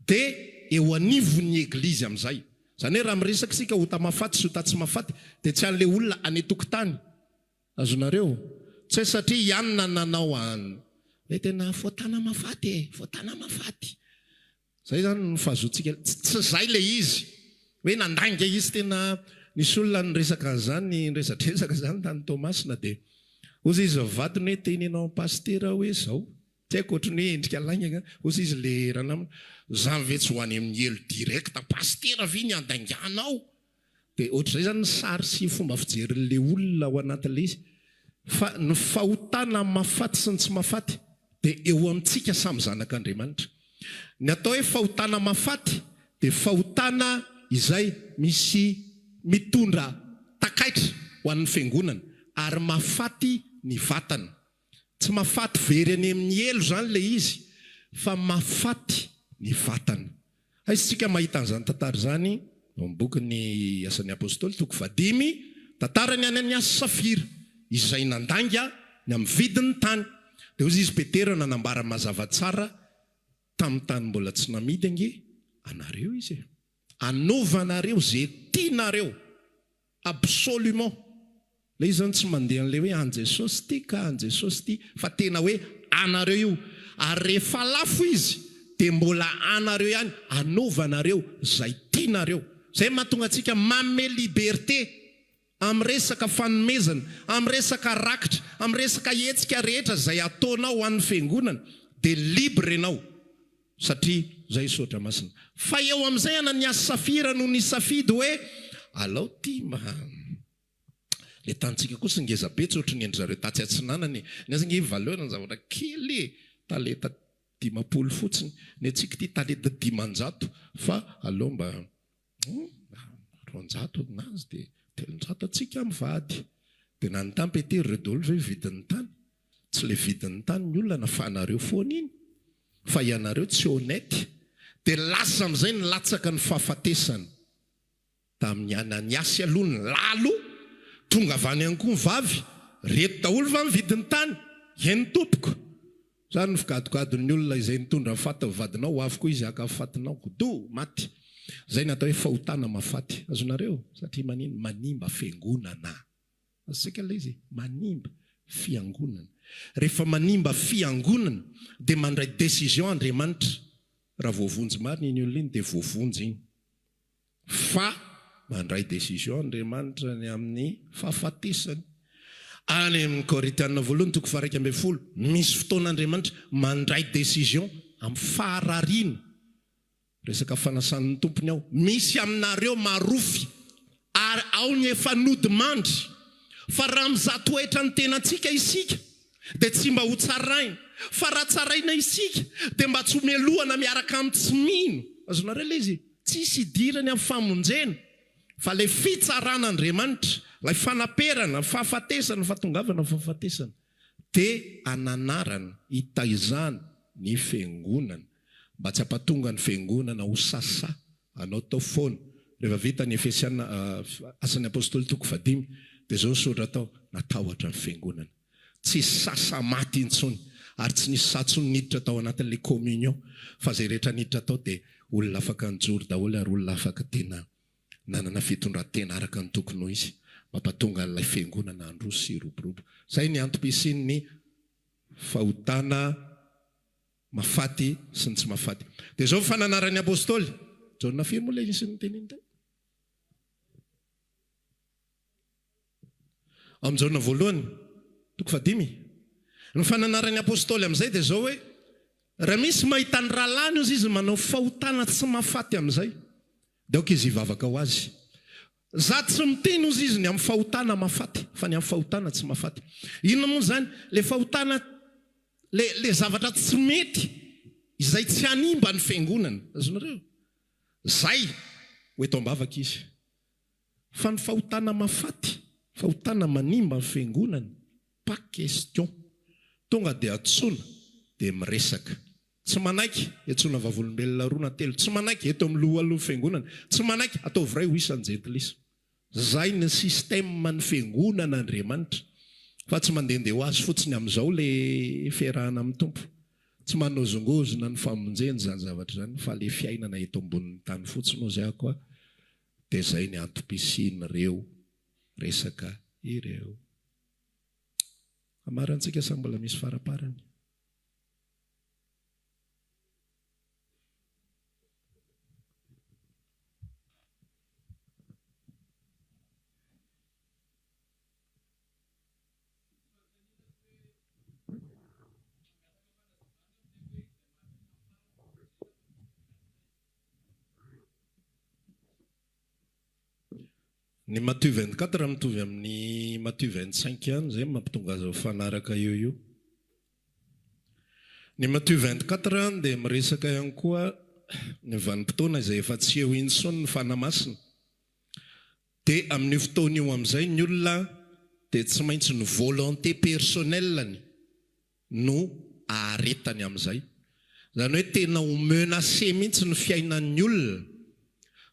dia eo anivon'ny Eglizy amin'izay. Izany hoe raha miresaka isika ota mahafaty sy ota tsy mahafaty dia tsy an'ilay olona any an-tokotany. Azonareo? Tsy hoe satria i Anna nanao an. Hoe tena voatana mahafaty e, voatana mahafaty. Zay zany no fahazoantsika, tsy zay le izy. Hoe nandainga izy tena, nisy olona niresaka an'izany, niresadresaka zany tany Toamasina dia hozy izy vadiny hoe teneno am pasitera hoe zao. Tsy haiko ohatry ny hoe endrika lainga nga. Hozy izy le ranamana, zany ve tsy ho any amin'ny helo direct, pasitera ve ny andainganao? Dia ohatr'izay izany ny sary sy fomba fijerin'ilay olona ao anatin'ilay izy. Fa ny fahotana mahafaty sy ny tsy mahafaty dia eo amintsika samy zanak'Andriamanitra. Ny atao hoe fahotana mahafaty dia fahotana izay misy mitondra takaitra ho an'ny fiangonana ary mahafaty ny vatana. Tsy mahafaty very any amin'ny helo izany ilay izy fa mahafaty ny vatana. Aiza isika mahita an'izany tantara izany? Ao amin'ny bokin'ny Asan'ny Apostoly, toko fahadimy, tantaran'i Ananiasy sy Safira, izay nandainga ny amin'ny vidin'ny tany. Dia hoy izy, Petera nanambara mazava tsara tamin'ny tany mbola tsy namidy ange anareo izy e. Anaovanareo ze tianareo. Absolument! Ilay izy zany tsy mandeha an'ilay hoe an'i Jesosy ity ka an'i Jesosy ity fa tena hoe anareo io ary rehefa lafo izy dia mbola anareo ihany anaovanareo izay tianareo. Izay mahatonga antsika manome liberté amin'ny resaka fanomezana, amin'ny resaka rakitra, amin'ny resaka hetsika rehetra izay ataonao ho an'ny fiangonana dia libre ianao. Satria zay Soratra Masina. Fa eo amin'izay Ananiasy Safira no nisafidy hoe alao ty mba le tanintsika kosa ngeza be tsy ohatry ny an-dry zareo tatsy atsinanana e. Ny azy ange valeur ny zavatra kely e, talenta 50 fotsiny, ny antsika ity talenta 500 fa aleo mba 200 ny azy dia 300 antsika mivady. Dia nanontany Petera, ireo daholo ve vidin'ny tany? Tsy le vidin'ny tany ny olona nafahanareo foana iny fa ianareo tsy honnête dia lasa amin'izay nilatsaka ny fahafatesana tamin'i Ananiasy aloha ny lahy aloha tonga avy any ihany koa ny vavy reto daholo va ny vidin'ny tany eny tompoko zany ny figadogadon'ny olona izay nitondra ny fatin'ny vadinao ho avy koa izy haka ny fatinao do maty zay ny atao hoe fahotana mahafaty azonareo satria manino manimba fiangonana Azontsika ilay izy e, manimba fiangonana. Rehefa manimba fiangonana dia mandray décision Andriamanitra. Raha voavonjy marina iny olona iny dia voavonjy iny. Fa mandray décision Andriamanitra ny amin'ny fahafatesany. Any amin'ny Korintiana voalohany toko faha-11, misy fotoana Andriamanitra mandray décision amin'ny faharariana. Resaka fanasan'ny tompony ao. Misy aminareo marofy ary ao ny efa nody mandry. Fa raha mizaha toetra ny tenantsika isika. Dia tsy mba ho tsaraina. Fa raha tsaraina isika, dia mba tsy ho melohana miaraka amin'ny tsy mino. Azonareo ilay izy? Tsisy idirany amin'ny famonjena, fa ilay fitsaran'Andriamanitra, ilay fanaperana, fahafatesana, fahatongavana fahafatesana, dia ananarana, itaizana ny fiangonana, mba tsy hampatonga ny fiangonana ho sasa anao tao foana. Rehefa vita ny Efesiana, Asan'ny Apostoly toko fahadimy, dia izao ny soratra tao, natahotra ny fiangonana. Tsy sasa maty intsony, ary tsy nisy sahy intsony niditra tao anatin'ilay communion, fa izay rehetra niditra tao dia olona afaka nijoro daholo ary olona afaka tena nanana fitondran-tena araka ny tokony ho izy, mampatonga an'ilay fiangonana handroso sy hiroborobo. Izay ny antom-pisian'ny fahotana mahafaty sy ny tsy mahafaty. Dia izao ny fananaran'ny Apostoly. Jaona firy moa ilay nisy niteneny teo? Ao amin'ny Jaona voalohany, toko fahadimy. Ny fananaran'ny Apostoly amin'izay dia izao hoe, Raha misy mahita ny rahalahiny hozy izy manao fahotana tsy mahafaty amin'izay, dia aoka izy hivavaka ho azy. Za tsy miteny hozy izy ny amin'ny fahotana mahafaty, fa ny amin'ny fahotana tsy mahafaty. Inona moa izany? Ilay fahotana, ilay, ilay zavatra tsy mety, izay tsy hanimba ny fiangonana. Azonareo? Zay, ho eto am-bavaka izy. Fa ny fahotana mahafaty, fahotana manimba ny fiangonana, pas question. Tonga dia antsoina, dia miresaka. Tsy manaiky, iantsoana vavolombelona roa na telo. Tsy manaiky, eto amin'ny lohalon'ny fiangonana. Tsy manaiky, ataovy iray ho isan'ny jentilisa. Zay ny système ny fiangonana Andriamanitra. Fa tsy mandehandeha ho azy fotsiny amin'izao le fiarahana amin'ny Tompo. Tsy manozongozona ny famonjena izany zavatra izany fa le fiainana eto ambonin'ny tany fotsiny hozy aho koa dia zay ny antom-pisian'ireo resaka ireo. Amarantsika sa mbola misy faraparany? Ny Matthieu 24 mitovy amin'ny Matthieu 25 ihany, izay no mampitonga azy mifanaraka eo io. Ny Matthieu 24 dia miresaka ihany koa ny vanim-potoana izay efa tsy eo intsony ny Fanahy Masina. Dia amin'io fotoana io amin'izay ny olona dia tsy maintsy ny volonté personnelle-ny no aharetany amin'izay. Izany hoe tena ho menacé mihitsy ny fiainan'ny olona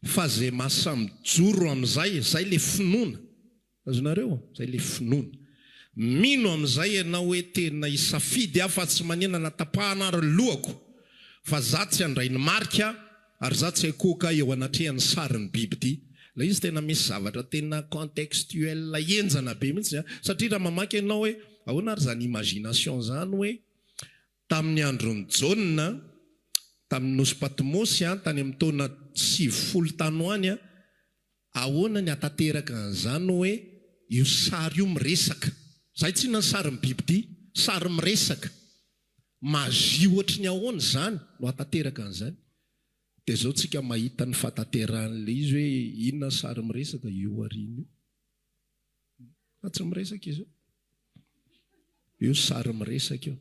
fa izay mahasahy mijoro amin'izay, izay ilay finoana. Azonareo? Izay ilay finoana. Mino amin'izay ianao hoe tena hisafidy aho fa tsy manina na tapahana ary ny lohako fa za tsy handray ny marika Ary za tsy haikoka eo anatrehan'ny sarin'ny bibidia. Ilay izy tena misy zavatra tena contextuel henjana be mihitsy an! Satria raha mamaky ianao hoe ahoana ary izany imagination izany hoe tamin'ny andron'i Jaona tamin'ny nosy Patmosy an, tany amin'ny taona 90 tany ho any an, ahoana ny hahatanteraka an'izany hoe io sary io miresaka. Izay tsinona ny sarin'ny bibidia, sary miresaka. Magie ohatry ny ahoana izany no hahatanteraka an'izany? Dia izao tsika mahita ny fahatanterahan'ilay izy hoe inona ny sary miresaka io aoriana io. Fa tsy miresaka izy io. Io sary miresaka io.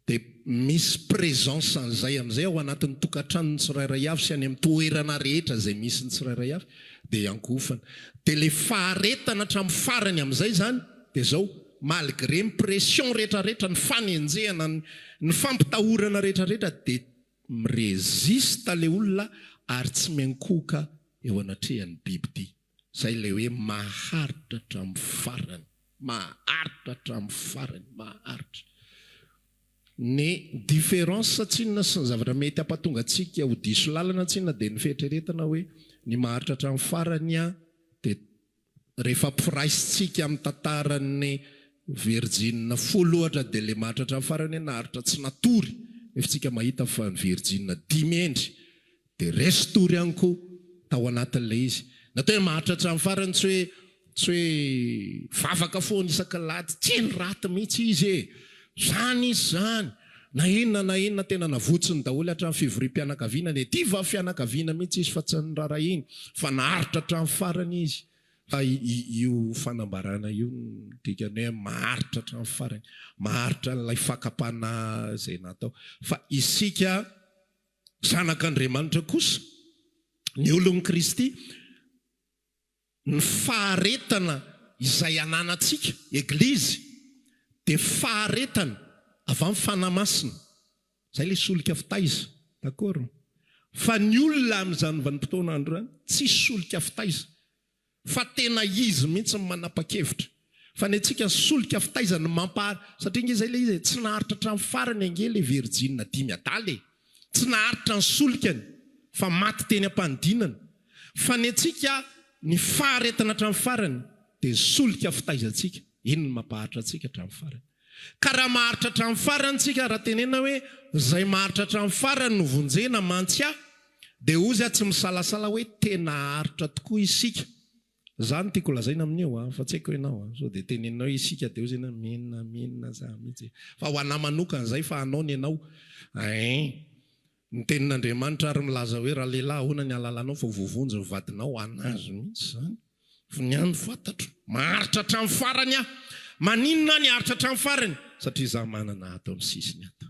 Dia misy présence an'izay amin'izay ao anatin'ny tokantranon'ny tsirairay avy sy any amin'ny toerana rehetra izay misy ny tsirairay avy dia iankohofana. Dia ilay faharetana hatramin'ny farany amin'izay izany dia izao, Malgré ny pression retraretra, ny fanenjehana, ny fampitahorana retraretra dia mi-resiste le olona ary tsy miankohoka eo anatrehan'ny bibidia. Zay ilay hoe maharitra hatramin'ny farany, maharitra hatramin'ny farany, maharitra. Ny différence tsinona sy ny zavatra mety hampatonga antsika ho diso lalana tsinona dia ny fieritreretana hoe ny maharitra hatramin'ny farany dia Rehefa ampiraisintsika amin'ny tantaran'ny virjina folo ohatra dia ilay mahatratra ny farany hoe naharitra tsy natory nefa tsika mahita fa ny virjina dimy hendry dia resy tory ihany koa tao anatin'ilay izy. Ny atao hoe maharitra hatramin'ny farany tsy hoe tsy hoe vavaka foana isak'alahady, tsy niraty mihitsy izy e! Zany izy zany! Na inona na inona tena navotsiny daholo hatramin'ny fivoriam-pianakaviana, nety va fianakaviana mihitsy izy fa tsy nirarahiany fa naharitra hatramin'ny farany izy. Fa io fanambarana io no dikany hoe maharitra hatramin'ny farany, maharitra an'ilay fakam-panahy izay natao. Fa isika zanak'Andriamanitra kosa, ny olon'i Kristy, ny faharetana izay ananantsika, Eglizy, dia faharetana avy amin'ny Fanahy Masina. Izay ilay solika fitaiza. D'accord? Fa ny olona amin'izany vanim-potoana andro izany, tsisy solika fitaiza. Fa tena izy mihitsy no manapa-kevitra. Fa ny antsika solika fitaiza no mampahary, satria ange izay ilay izy e, tsy naharitra hatramin'ny farany ange ilay virjina dimy adala e. Tsy naharitra ny solikany fa maty teny am-panidinana. Fa ny antsika ny faharetana hatramin'ny farany dia ny solika fitaizantsika, iny no mampaharitra antsika hatramin'ny farany. Ka raha maharitra hatramin'ny farany tsika, raha tenenina hoe izay maharitra hatramin'ny farany no vonjena mantsy ahy, dia hozy aho tsy misalasala hoe tena haharitra tokoa isika. Za no tiako lazaina amin'io an, fa tsy haiko ianao an, sao dia teneninao hoe isika dia hozy ianao mena mena za mihitsy e. Fa ho anah manokana izay fa anao ny anao ein. Ny tenin'Andriamanitra ary milaza hoe raha lehilahy ahoana ny halalanao fa ho voavonjy ny vadinao, an'azy mihitsy izany. Fa ny ahy no fantatro, maharitra hatramin'ny farany aho. Maninona aho ny haharitra hatramin'ny farany? Satria za manana ato amin'ny sisiny ato.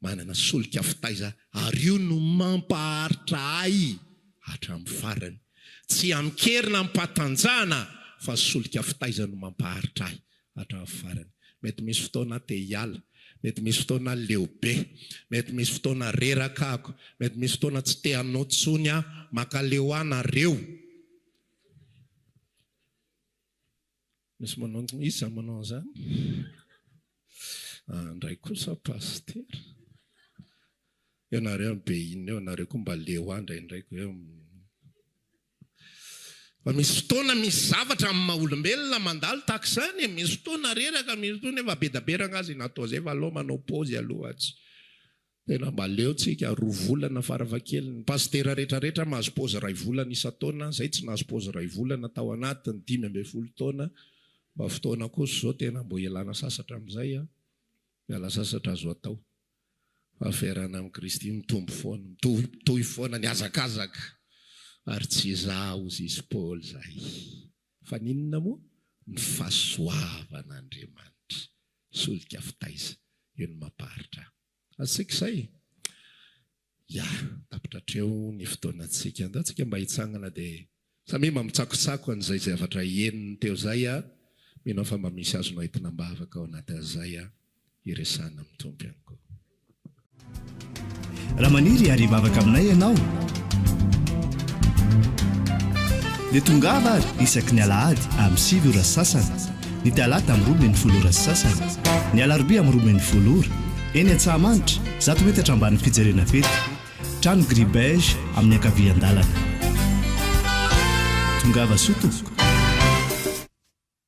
Manana solika fitaiza ary io no mampaharitra ahy hatramin'ny farany. Tsy amin-kery na amim-pahatanjahana fa solika fitaiza no mampaharitra ahy hatramin'ny farany. Mety misy fotoana aho te hiala, mety misy fotoana aho leo be, mety misy fotoana reraka aho, mety misy fotoana tsy te hanao intsony aho, mankaleo ahy nareo. Misy manao iza manao an'izany? Andray kosa pasitera. Ianareo be inona eo, nareo koa mba leo ahy indraindray ko eo. Fa misy fotoana misy zavatra amin'ny maha olombelona mandalo tahaka izany e, misy fotoana reraka, misy fotoana efa be da be rangahy izay natao izay fa aleo manao paozy aloha tsy. Tena mba leo tsika, roa volana farafahakeliny. Ny pasitera rehetra rehetra mahazo paozy iray volana isan-taona, zay tsy nahazo paozy iray volana tao anatin'ny 15 taona, mba fotoana kosa izao tena mbo ialana sasatra amin'izay an, miala sasatra azo atao. Fa fiarahana amin'i Kristy mitombo foana, mitohy mitohy foana ny hazakazaka, ary tsy izaho hozy izy Paoly izay. Fa n'inona moa? Ny fahasoavan'Andriamanitra. Solika fitaiza. Io no mampaharitra ahy. Azontsika izay? Ya, tapitra hatreo ny fotoanantsika. Andao tsika mba hitsangana dia samia mba mitsakotsako an'izay zavatra henony teo izay a. Mino aho fa mba misy azonao entina am-bavaka ao anatin'izay a. Hiresahana amin'ny Tompo ihany koa. Raha maniry ary hivavaka aminay ianao dia tongava ary isaky ny alahady amin'ny 9 ora sy sasany, ny talata amin'ny 12 ora sy sasany, ny alarobia amin'ny 12 ora, eny Antsahamanitra, 100 metatra ambanin'ny fijerena fety, trano gris beige amin'ny ankavian-dalana. Tongava soa tompoko.